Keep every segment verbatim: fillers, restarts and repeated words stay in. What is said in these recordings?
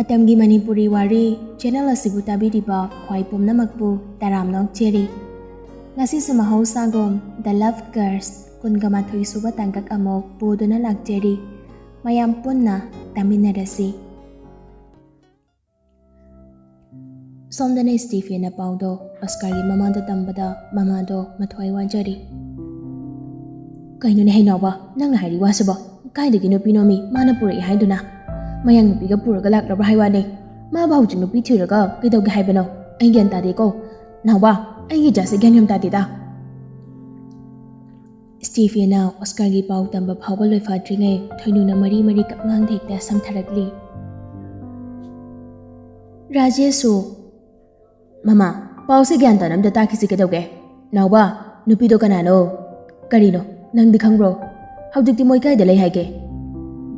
ꯃꯇꯝꯒꯤ ꯃꯅꯤꯄꯨꯔꯤ ꯋꯥꯔꯤ ꯆꯦꯅꯦꯜ ꯑꯁꯤꯕꯨ ꯇꯥꯕꯤꯔꯤꯕ ꯈ꯭ꯋꯥꯏ ꯄꯨꯝꯅꯃꯛꯄꯨ ꯇꯔꯥꯝꯅ ꯑꯣꯛꯆꯔꯤ꯫ ꯉꯁꯤꯁꯨ ꯃꯍꯧꯁꯥꯒꯨꯝ The Love Curse ꯀꯨꯟꯒ ꯃꯥꯊꯣꯏ ꯁꯨꯕ ꯇꯥꯡꯀꯛ ꯑꯃꯨꯛ ꯄꯨꯗꯨꯅ ꯂꯥꯛꯆꯔꯤ꯫ ꯃꯌꯥꯝ ꯄꯨꯟꯅ ꯇꯥꯃꯤꯟꯅꯔꯁꯤ꯫ ꯁꯣꯝꯗꯅ ꯁ꯭ꯇꯤꯐꯦꯟꯅ ꯄꯥꯎꯗꯣ ꯑꯣꯁꯀꯥꯔꯒꯤ ꯃꯃꯥꯗ ꯇꯝꯕꯗ ꯃꯃꯥꯗꯣ ꯃꯊ꯭ꯋꯥꯏ ꯋꯥꯖꯔꯤ꯫ "ꯀꯩꯅꯣꯅꯦ ꯍꯩꯅꯥꯎꯕ, ꯅꯪꯅ ꯍꯥꯏꯔꯤ ꯋꯥꯁꯤꯕꯣ? ꯀꯥꯏꯗꯒꯤ ꯅꯨꯄꯤꯅꯣꯃꯤ ꯃꯥꯅ ꯄꯨꯔꯛꯏ ꯍꯥꯏꯗꯨꯅ? ꯃꯌꯥꯡ ꯅꯨꯄꯤꯒ ꯄꯨꯔꯒ ꯂꯥꯛꯂꯕ꯭ꯔꯥ ꯍꯥꯏ ꯋꯥꯅꯦ꯫ ꯃꯥꯕꯨ ꯍꯧꯖꯤꯛ ꯅꯨꯄꯤ ꯊꯤꯔꯒ ꯀꯩꯗꯧꯒꯦ ꯍꯥꯏꯕꯅꯣ? ꯑꯩ ꯒ꯭ꯌꯥꯟ ꯇꯥꯗꯦꯀꯣ꯫ ꯅꯥꯎꯕ, ꯑꯩꯒꯤ ꯏꯆꯥꯁꯦ ꯒ꯭ꯌꯥꯟ ꯌꯥꯝ ꯇꯥꯗꯦꯗ꯫" ꯁ꯭ꯇꯤꯐꯦꯟꯅ ꯑꯣꯁꯀꯥꯔꯒꯤ ꯄꯥꯎ ꯇꯝꯕ ꯐꯥꯎꯕ ꯂꯣꯏꯐꯥꯠꯇ꯭ꯔꯤꯉꯩ ꯊꯣꯏꯅꯨꯅ ꯃꯔꯤ ꯃꯔꯤ ꯀꯞꯉꯥꯡꯗ ꯍꯦꯛꯇ ꯁꯝꯊꯔꯛꯂꯤ꯫ ꯔꯥꯖꯦꯁꯁꯨ, "ꯃꯃꯥ, ꯄꯥꯎꯁꯦ ꯒ꯭ꯌꯥꯟ ꯇꯥꯅ ꯑꯝꯇ ꯇꯥꯈꯤꯁꯤ ꯀꯩꯗꯧꯒꯦ? ꯅꯥꯎꯕ, ꯅꯨꯄꯤꯗꯣ ꯀꯅꯥꯅꯣ? ꯀꯔꯤꯅꯣ? ꯅꯪꯗꯤ ꯈꯪꯕ꯭ꯔꯣ? ꯍꯧꯖꯤꯛꯇꯤ ꯃꯣꯏ ꯀꯥꯏꯗ ꯂꯩ ꯍꯥꯏꯒꯦ?"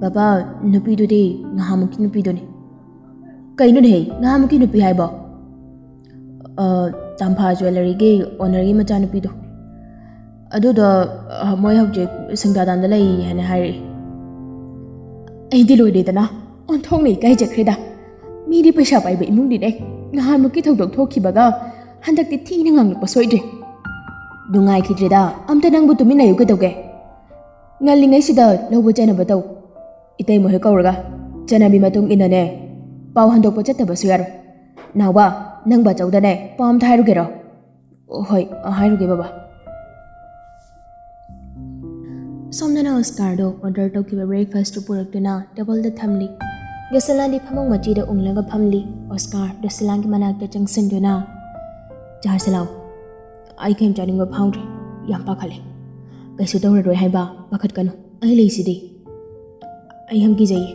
"ꯕꯕꯥ, ꯅꯨꯄꯤꯗꯨꯗꯤ ꯉꯍꯥꯃꯨꯛꯀꯤ ꯅꯨꯄꯤꯗꯨꯅꯤ꯫" "ꯀꯩꯅꯣꯅꯦꯍꯦ, ꯉꯍꯥꯃꯨꯛꯀꯤ ꯅꯨꯄꯤ ꯍꯥꯏꯕꯣ?" "ꯑ, ꯇꯥꯝꯐꯥ ꯖ꯭ꯋꯦꯂꯔꯤꯒꯤ ꯑꯣꯅꯔꯒꯤ ꯃꯆꯥꯅꯨꯄꯤꯗꯣ꯫ ꯑꯗꯨꯗꯣ, ꯑ, ꯃꯣꯏ ꯍꯧꯖꯤꯛ ꯁꯤꯡꯗꯥꯗꯥꯟꯗ ꯂꯩ ꯍꯥꯏꯅ ꯍꯥꯏꯔꯛꯏ꯫" ꯑꯩꯗꯤ ꯂꯣꯏꯔꯦꯗꯅ, ꯑꯣꯟꯊꯣꯛꯅ ꯏꯀꯥꯏꯖꯈ꯭ꯔꯦꯗ꯫ ꯃꯤꯗꯤ ꯄꯩꯁꯥ ꯄꯥꯏꯕ ꯏꯃꯨꯡꯅꯤꯅꯦ꯫ ꯉꯍꯥꯟꯃꯨꯛꯀꯤ ꯊꯧꯗꯣꯛ ꯊꯣꯛꯈꯤꯕꯒ ꯍꯟꯗꯛꯇꯤ ꯊꯤꯅ ꯉꯥꯡꯂꯛꯄ ꯁꯣꯏꯗ꯭ꯔꯦ꯫ "ꯅꯨꯡꯉꯥꯏꯈꯤꯗ꯭ꯔꯦꯗ, ꯑꯝꯇ ꯅꯪꯕꯨ ꯇꯨꯃꯤꯟ ꯂꯩꯌꯨ ꯀꯩꯗꯧꯒꯦ? ꯉꯜꯂꯤꯉꯩꯁꯤꯗ ꯂꯧꯕ ꯆꯠꯅꯕ ꯇꯧ꯫ ꯏꯇꯩꯃ ꯍꯣꯏ ꯀꯧꯔꯒ ꯆꯠꯅꯕꯤ ꯃꯇꯨꯡ ꯏꯟꯅꯅꯦ ꯄꯥꯎ ꯍꯟꯗꯣꯛꯄ ꯆꯠꯇꯕꯁꯨ ꯌꯥꯔꯣꯏ꯫ ꯅꯥꯎꯕ, ꯅꯪ ꯕꯥꯆꯧꯗꯅꯦ ꯄꯥꯎ ꯑꯝꯇ ꯍꯥꯏꯔꯨꯒꯦꯔꯣ?" "ꯍꯣꯏ, ꯍꯥꯏꯔꯨꯒꯦ ꯕꯕꯥ꯫" ꯁꯣꯝꯗꯅ ꯑꯣꯁꯀꯥꯔꯗꯣ ꯑꯣꯔꯗꯔ ꯇꯧꯈꯤꯕ ꯕ꯭ꯔꯦꯛꯐꯥꯁꯇꯨ ꯄꯨꯔꯛꯇꯨꯅ ꯇꯦꯕꯜꯗ ꯊꯝꯂꯤ꯫ ꯖꯣꯁꯤꯂꯥꯟꯗꯤ ꯐꯃꯨꯡ ꯃꯆꯤꯗ ꯎꯪꯂꯒ ꯐꯝꯂꯤ꯫ ꯑꯣꯁꯀꯥꯔ ꯖꯣꯁꯤꯂꯥꯟꯒꯤ ꯃꯅꯥꯛꯇ ꯆꯪꯁꯤꯟꯗꯨꯅ, "ꯆꯥꯔꯁꯤ ꯂꯥꯎ꯫ ꯑꯩ ꯀꯩꯝ ꯆꯥꯅꯤꯡꯕ ꯐꯥꯎꯗ꯭ꯔꯦ꯫ ꯌꯥꯝ ꯄꯥꯈꯠꯂꯦ꯫" "ꯀꯩꯁꯨ ꯇꯧꯔꯔꯣꯏ ꯍꯥꯏꯕ, ꯄꯥꯈꯠꯀꯅꯨ꯫ ꯑꯩ ꯂꯩꯁꯤꯗꯤ꯫" "ꯑꯩ ꯌꯥꯝ ꯀꯤꯖꯩꯌꯦ꯫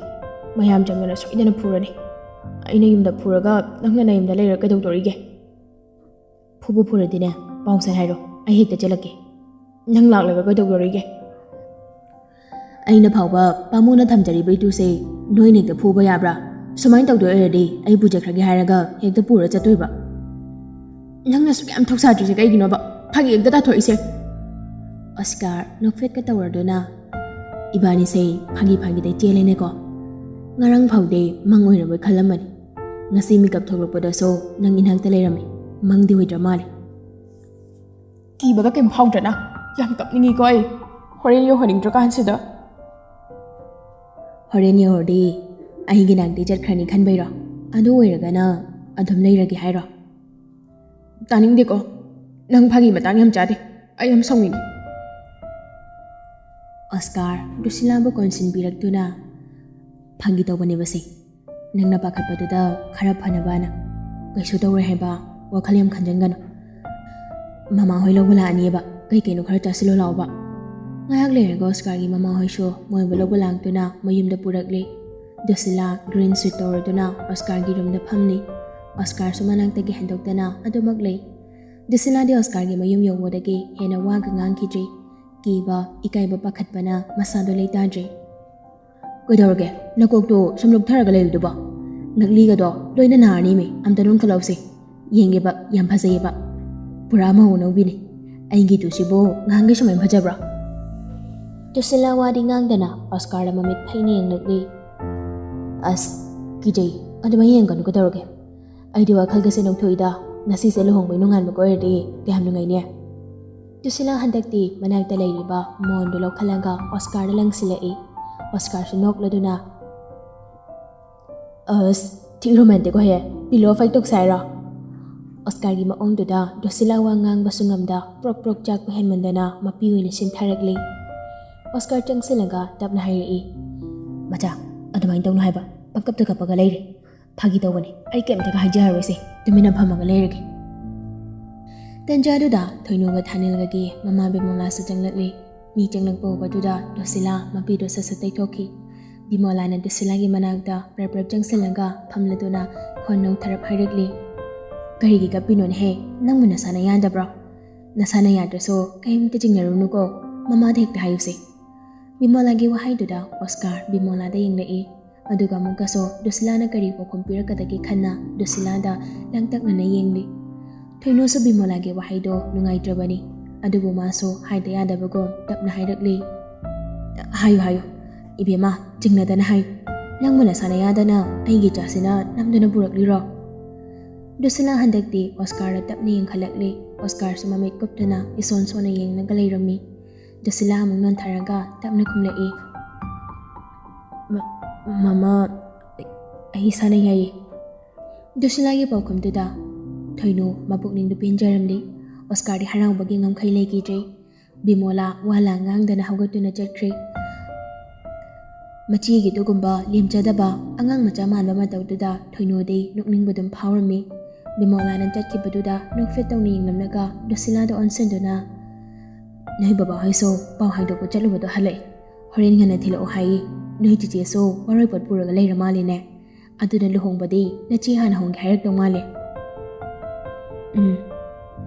ꯃꯌꯥꯝ ꯆꯪꯗꯅ ꯁꯣꯏꯗꯅ ꯐꯨꯔꯅꯤ꯫ ꯑꯩꯅ ꯌꯨꯝꯗ ꯐꯨꯔꯒ ꯅꯪꯅ ꯅꯌꯨꯝꯗ ꯂꯩꯔ ꯀꯩꯗꯧꯗꯣꯔꯤꯒꯦ? ꯐꯨꯕꯨ ꯐꯨꯔꯗꯤꯅꯦ, ꯄꯥꯎ ꯁꯠ ꯍꯥꯏꯔꯣ, ꯑꯩ ꯍꯦꯛꯇ ꯆꯦꯜꯂꯛꯀꯦ꯫ ꯅꯪ ꯂꯥꯛꯂꯒ ꯀꯩꯗꯧꯗꯣꯔꯤꯒꯦ? ꯑꯩꯅ ꯐꯥꯎꯕ ꯄꯥꯃꯨꯅ ꯊꯝꯖꯔꯤꯕ ꯏꯇꯨꯁꯦ ꯅꯣꯏꯅ ꯍꯦꯛꯇ ꯐꯨꯕ ꯌꯥꯕ꯭ꯔꯥ? ꯁꯨꯃꯥꯏꯅ ꯇꯧꯗꯣꯏ ꯑꯣꯏꯔꯗꯤ ꯑꯩ ꯄꯨꯖꯈ꯭ꯔꯒꯦ ꯍꯥꯏꯔꯒ ꯍꯦꯛꯇ ꯄꯨꯔ ꯆꯠꯇꯣꯏꯕ꯫ ꯅꯪꯅ ꯑꯁꯨꯛ ꯌꯥꯝ ꯊꯧꯁꯥꯗ꯭ꯔꯤꯁꯦ ꯀꯩꯒꯤꯅꯣꯕ? ꯐꯥꯒꯤ ꯍꯦꯛꯇ ꯇꯥꯊꯣꯛꯏꯁꯦ꯫" ꯑꯣꯁꯀꯥꯔ ꯅꯣꯛꯐꯦꯠꯀ ꯇꯧꯔꯗꯨꯅ, "ꯏꯕꯥꯅꯤꯁꯦ ꯐꯥꯒꯤ ꯐꯥꯒꯤꯗꯩ ꯆꯦꯜꯂꯦꯅꯦꯀꯣ꯫ ꯉꯔꯥꯡ ꯐꯥꯎꯗꯤ ꯃꯪ ꯑꯣꯏꯔꯕꯣꯏ ꯈꯜꯂꯝꯕꯅꯤ꯫ ꯉꯁꯤ ꯃꯤꯀꯞ ꯊꯣꯛꯂꯛꯄꯗꯁꯨ ꯅꯪ ꯏꯅꯥꯛꯇ ꯂꯩꯔꯝꯃꯤ꯫ ꯃꯪꯗꯤ ꯑꯣꯏꯗ꯭ꯔ ꯃꯥꯜꯂꯦ꯫ ꯀꯤꯕꯒ ꯀꯩꯝ ꯐꯥꯎꯗ꯭ꯔꯅ? ꯌꯥꯝ ꯀꯞꯅꯤꯡꯉꯤꯀꯣ ꯑꯩ꯫ ꯍꯣꯔꯦꯟ ꯌꯧꯍꯟꯅꯤꯡꯗ꯭ꯔꯀꯥꯟꯁꯤꯗ꯫ ꯍꯣꯔꯦꯟ ꯌꯧꯔꯗꯤ ꯑꯩꯒꯤ ꯅꯥꯛꯇꯤ ꯆꯠꯈ꯭ꯔꯅꯤ ꯈꯟꯕꯩꯔꯣ? ꯑꯗꯨ ꯑꯣꯏꯔꯒꯅ ꯑꯗꯨꯝ ꯂꯩꯔꯒꯦ ꯍꯥꯏꯔꯣ? ꯇꯥꯅꯤꯡꯗꯦꯀꯣ꯫ ꯅꯪ ꯐꯥꯒꯤ ꯃꯇꯥꯡ ꯌꯥꯝ ꯆꯥꯗꯦ꯫ ꯑꯩ ꯌꯥꯝ ꯁꯥꯎꯅꯤꯡꯉꯤ꯫ ꯑꯣꯁꯀꯥꯔ ꯗ꯭ꯔꯨꯁꯤꯂꯥꯕꯨ ꯀꯣꯟꯁꯤꯟꯕꯤꯔꯛꯇꯨꯅ, "ꯐꯥꯒꯤ ꯇꯧꯕꯅꯦꯕꯁꯦ꯫ ꯅꯪꯅ ꯄꯥꯈꯠꯄꯗꯨꯗ ꯈꯔ ꯐꯅꯕꯅ꯫ ꯀꯩꯁꯨ ꯇꯧꯔꯣꯏ ꯍꯥꯏꯕ ꯋꯥꯈꯜ ꯌꯥꯝ ꯈꯟꯖꯟꯒꯅꯨ꯫ ꯃꯃꯥ ꯍꯣꯏ ꯂꯧꯕ ꯂꯥꯛꯑꯅꯤꯕ꯫ ꯀꯩ ꯀꯩꯅꯣ ꯈꯔ ꯆꯥꯁꯤꯜꯂꯣ ꯂꯥꯛꯑꯣꯕ꯫" ꯉꯥꯏꯍꯥꯛ ꯂꯩꯔꯒ ꯑꯣꯁꯀꯥꯔꯒꯤ ꯃꯃꯥ ꯍꯣꯏꯁꯨ ꯃꯣꯏꯕꯨ ꯂꯧꯕ ꯂꯥꯛꯇꯨꯅ ꯃꯌꯨꯝꯗ ꯄꯨꯔꯛꯂꯦ꯫ ꯗ꯭ꯔꯨꯁꯤꯂꯥ ꯒ꯭ꯔꯤꯟ ꯁꯨꯠ ꯇꯧꯔꯗꯨꯅ ꯑꯣꯁꯀꯥꯔꯒꯤ ꯔꯨꯝꯗ ꯐꯝꯂꯤ꯫ ꯑꯣꯁꯀꯥꯔꯁꯨ ꯃꯅꯥꯛꯇꯒꯤ ꯍꯦꯟꯗꯣꯛꯇꯅ ꯑꯗꯨꯃꯛ ꯂꯩ꯫ ꯗ꯭ꯔꯨꯁꯤꯂꯥꯗꯤ ꯑꯣꯁꯀꯥꯔꯒꯤ ꯃꯌꯨꯝ ꯌꯧꯕꯗꯒꯤ ꯍꯦꯟꯅ ꯋꯥꯒ ꯉꯥꯡꯈꯤꯗ꯭ꯔꯤ꯫ ꯀꯤꯕ, ꯏꯀꯥꯏꯕ, ꯄꯥꯈꯠꯄꯅ ꯃꯁꯥꯗꯣ ꯂꯩꯇꯥꯗ꯭ꯔꯦ꯫ "ꯀꯩꯗꯧꯔꯒꯦ? ꯅꯀꯣꯛꯇꯣ ꯁꯨꯝ ꯂꯨꯛꯊꯔꯒ ꯂꯩꯔꯤꯗꯨꯕꯣ? ꯉꯛꯂꯤꯒꯗꯣ ꯂꯣꯏꯅ ꯅꯥꯔꯅꯤꯃꯤ꯫ ꯑꯝꯇ ꯅꯣꯟꯈꯠꯂꯧꯁꯦ꯫ ꯌꯦꯡꯒꯦꯕ, ꯌꯥꯝ ꯐꯖꯩꯌꯦꯕ꯫ ꯄꯨꯔꯥ ꯃꯧ ꯑꯅꯧꯕꯤꯅꯤ꯫ ꯑꯩꯒꯤ ꯏꯇꯨꯁꯤꯕꯨ ꯉꯍꯥꯟꯒꯩ ꯁꯨꯃꯥꯏꯅ ꯐꯖꯕ꯭ꯔꯣ?" ꯗ꯭ꯔꯨꯁꯤꯂꯥ ꯋꯥꯗꯤ ꯉꯥꯡꯗꯅ ꯑꯣꯁꯀꯥꯔꯗ ꯃꯃꯤꯠ ꯐꯩꯅ ꯌꯦꯡꯂꯛꯂꯤ꯫ "ꯑꯁ, ꯀꯤꯖꯩ꯫ ꯑꯗꯨꯃꯥꯏꯅ ꯌꯦꯡꯒꯅꯨ꯫ ꯀꯩꯗꯧꯔꯒꯦ? ꯑꯩꯗꯤ ꯋꯥꯈꯜꯒꯁꯦ ꯅꯧꯊꯣꯛꯏꯗ꯫ ꯉꯁꯤꯁꯦ ꯂꯨꯍꯣꯡꯕꯩ ꯅꯣꯡꯉꯥꯟꯕꯒ ꯑꯣꯏꯔꯗꯤ ꯀꯌꯥꯝ ꯅꯨꯡꯉꯥꯏꯅꯤ?" ꯗ꯭ꯔꯨꯁꯤꯂꯥ ꯍꯟꯗꯛꯇꯤ ꯃꯅꯥꯛꯇ ꯂꯩꯔꯤꯕ ꯃꯣꯟꯗꯨ ꯂꯧꯈꯠꯂꯒ ꯑꯣꯁꯀꯥꯔꯗ ꯂꯪꯁꯤꯜꯂꯛꯏ꯫ ꯑꯣꯁꯀꯥꯔꯁꯨ ꯅꯣꯛꯂꯗꯨꯅ, "ꯑꯁ, ꯊꯤ ꯔꯣꯃꯥꯟꯇꯤꯛ ꯑꯣꯏꯍꯦ꯫ ꯄꯤꯂꯣ ꯐꯥꯏꯠ ꯇꯧꯁꯦ ꯍꯥꯏꯔꯣ?" ꯑꯣꯁꯀꯥꯔꯒꯤ ꯃꯑꯣꯡꯗꯨꯗ ꯗ꯭ꯔꯨꯁꯤꯂꯥ ꯋꯥ ꯉꯥꯡꯕꯁꯨ ꯉꯝꯗ ꯄ꯭ꯔꯣꯛ ꯄ꯭ꯔꯣꯛ ꯆꯥꯛꯄ ꯍꯦꯟꯃꯟꯗꯅ ꯃꯄꯤ ꯑꯣꯏꯅ ꯁꯤꯟꯊꯔꯛꯂꯤ꯫ ꯑꯣꯁꯀꯥꯔ ꯆꯪꯁꯤꯜꯂꯒ ꯇꯞꯅ ꯍꯥꯏꯔꯛꯏ, "ꯃꯆꯥ, ꯑꯗꯨꯃꯥꯏꯅ ꯇꯧꯅꯨ ꯍꯥꯏꯕ꯫ ꯄꯪꯀꯞꯇ ꯀꯞꯄꯒ ꯂꯩꯔꯦ꯫ ꯐꯥꯒꯤ ꯇꯧꯕꯅꯤ꯫ ꯑꯩ ꯀꯩꯝꯇꯒ ꯍꯥꯏꯖꯔꯔꯣꯏꯁꯦ꯫ ꯇꯨꯃꯤꯟꯅ ꯐꯝꯃꯒ ꯂꯩꯔꯒꯦ꯫" ꯇꯟꯖꯥꯗꯨꯗ ꯊꯣꯏꯅꯨꯒ ꯊꯥꯅꯤꯜꯒꯒꯤ ꯃꯃꯥ ꯕꯤꯃꯣꯂꯥꯁꯨ ꯆꯪꯂꯛꯂꯤ꯫ ꯃꯤ ꯆꯪꯂꯛꯄ ꯎꯕꯗꯨꯗ ꯗ꯭ꯔꯨꯁꯤꯂꯥ ꯃꯄꯤꯗꯣ ꯁꯠ ꯁꯠ ꯇꯩꯊꯣꯛꯈꯤ꯫ ꯕꯤꯃꯣꯂꯥꯅ ꯗ꯭ꯔꯨꯁꯤꯂꯥꯒꯤ ꯃꯅꯥꯛꯇ ꯄ꯭ꯔꯞ ꯄ꯭ꯔꯞ ꯆꯪꯁꯤꯜꯂꯒ ꯐꯝꯂꯗꯨꯅ ꯈꯣꯟ ꯅꯧꯊꯔꯞ ꯍꯥꯏꯔꯛꯂꯤ, "ꯀꯔꯤꯒꯤ ꯀꯞꯄꯤꯅꯣꯅꯦꯍꯦ? ꯅꯪꯕꯨ ꯅꯁꯥꯅ ꯌꯥꯗꯕ꯭ꯔꯣ? ꯅꯁꯥꯅ ꯌꯥꯗ꯭ꯔꯁꯨ ꯀꯔꯤꯝꯇ ꯆꯤꯡꯅꯔꯨꯅꯨꯀꯣ꯫ ꯃꯃꯥꯗ ꯍꯦꯛꯇ ꯍꯥꯏꯌꯨꯁꯦ꯫" ꯕꯤꯃꯣꯂꯥꯒꯤ ꯋꯥꯍꯩꯗꯨꯗ ꯑꯣꯁꯀꯥꯔ ꯕꯤꯃꯣꯂꯥꯗ ꯌꯦꯡꯂꯛꯏ꯫ ꯑꯗꯨꯒ ꯑꯃꯨꯛꯀꯁꯨ ꯗ꯭ꯔꯨꯁꯤꯂꯥꯅ ꯀꯔꯤ ꯄꯥꯎꯈꯨꯝ ꯄꯤꯔꯛꯀꯗꯒꯦ ꯈꯟꯅ ꯗ꯭ꯔꯨꯁꯤꯂꯥꯗ ꯂꯥꯡꯇꯛꯅꯅ ꯌꯦꯡꯂꯤ꯫ ꯊꯣꯏꯅꯨꯁꯨ ꯕꯤꯃꯣꯂꯥꯒꯤ ꯋꯥꯍꯩꯗꯣ ꯅꯨꯡꯉꯥꯏꯇ꯭ꯔꯕꯅꯤ꯫ ꯑꯗꯨꯕꯨ ꯃꯥꯁꯨ ꯍꯥꯏꯗ ꯌꯥꯗꯕꯒꯨꯝ ꯇꯞꯅ ꯍꯥꯏꯔꯛꯂꯤ, "ꯍꯥꯏꯌꯨ, ꯍꯥꯏꯌꯨ꯫ ꯏꯕꯦꯝꯃ, ꯆꯤꯡꯅꯗꯅ ꯍꯥꯏꯌꯨ꯫ "ꯅꯪꯕꯨ ꯅꯁꯥꯅ ꯌꯥꯗꯅ ꯑꯩꯒꯤ ꯏꯆꯥꯁꯤꯅ ꯅꯝꯗꯨꯅ ꯄꯨꯔꯛꯂꯤꯔꯣ?" ꯗꯨꯁꯤꯂꯥ ꯍꯟꯗꯛꯇꯤ ꯑꯣꯁꯀꯥꯔꯗ ꯇꯞꯅ ꯌꯦꯡꯈꯠꯂꯛꯂꯤ꯫ ꯑꯣꯁꯀꯥꯔꯁꯨ ꯃꯃꯤꯠ ꯀꯨꯞꯇꯨꯅ ꯏꯁꯣꯟ ꯁꯣꯟꯅ ꯌꯦꯡꯂꯒ ꯂꯩꯔꯝꯃꯤ꯫ ꯗꯨꯁꯤꯂꯥ ꯑꯃꯨꯛ ꯅꯣꯟꯊꯔꯒ ꯇꯞꯅ ꯈꯨꯝꯂꯛꯏ, "ꯃ-, ꯃꯃꯥ, ꯑꯩ ꯏꯁꯥꯅ ꯌꯥꯏꯌꯦ꯫" ꯗꯨꯁꯤꯂꯥꯒꯤ ꯄꯥꯎꯈꯨꯝꯗꯨꯗ ꯊꯣꯏꯅꯨ ꯃꯄꯨꯛꯅꯤꯡꯗꯨ ꯄꯦꯟꯖꯔꯝꯂꯤ꯫ ꯑꯣꯁꯀꯥꯔꯗꯤ ꯍꯔꯥꯎꯕꯒꯤ ꯉꯝꯈꯩ ꯂꯩꯈꯤꯗ꯭ꯔꯦ꯫ ꯕꯤꯃꯣꯂꯥ ꯋꯥ ꯂꯥꯡ ꯉꯥꯡꯗꯅ ꯍꯧꯒꯠꯇꯨꯅ ꯆꯠꯈ꯭ꯔꯦ꯫ ꯃꯆꯦꯒꯤ ꯑꯗꯨꯒꯨꯝꯕ ꯂꯦꯝꯖꯗꯕ ꯑꯉꯥꯡ ꯃꯆꯥ ꯃꯥꯟꯕ ꯃꯇꯧꯗꯨꯗ ꯊꯣꯏꯅꯨꯗꯤ ꯅꯣꯛꯅꯤꯡꯕꯗꯨꯝ ꯐꯥꯎꯔꯝꯃꯤ꯫ ꯕꯤꯃꯣꯂꯥꯅ ꯆꯠꯈꯤꯕꯗꯨꯗ ꯅꯣꯛꯐꯦꯠ ꯇꯧꯅ ꯌꯦꯡꯂꯝꯂꯒ ꯗꯨꯁꯤꯂꯥꯗ ꯑꯣꯟꯁꯤꯟꯗꯨꯅ, "ꯅꯣꯏ ꯕꯕꯥꯍꯣꯏꯁꯨ ꯄꯥꯎ ꯍꯥꯏꯗꯣꯛꯄ ꯆꯠꯂꯨꯕꯗꯣ ꯍꯜꯂꯛꯑꯦ꯫ ꯍꯣꯔꯦꯟ ꯉꯟꯅ ꯊꯤꯜꯂꯛꯑꯣ ꯍꯥꯏꯌꯦ꯫ ꯅꯣꯏ ꯆꯤꯆꯦꯁꯨ ꯋꯥꯔꯣꯏꯄꯣꯠ ꯄꯨꯔꯒ ꯂꯩꯔ ꯃꯥꯜꯂꯦꯅꯦ꯫ ꯑꯗꯨꯅ ꯂꯨꯍꯣꯡꯕꯗꯤ ꯅꯆꯦ ꯍꯥꯟꯅ ꯍꯣꯡꯒꯦ ꯍꯥꯏꯔꯛꯇꯧ ꯃꯥꯜꯂꯦ꯫ ꯎꯝ,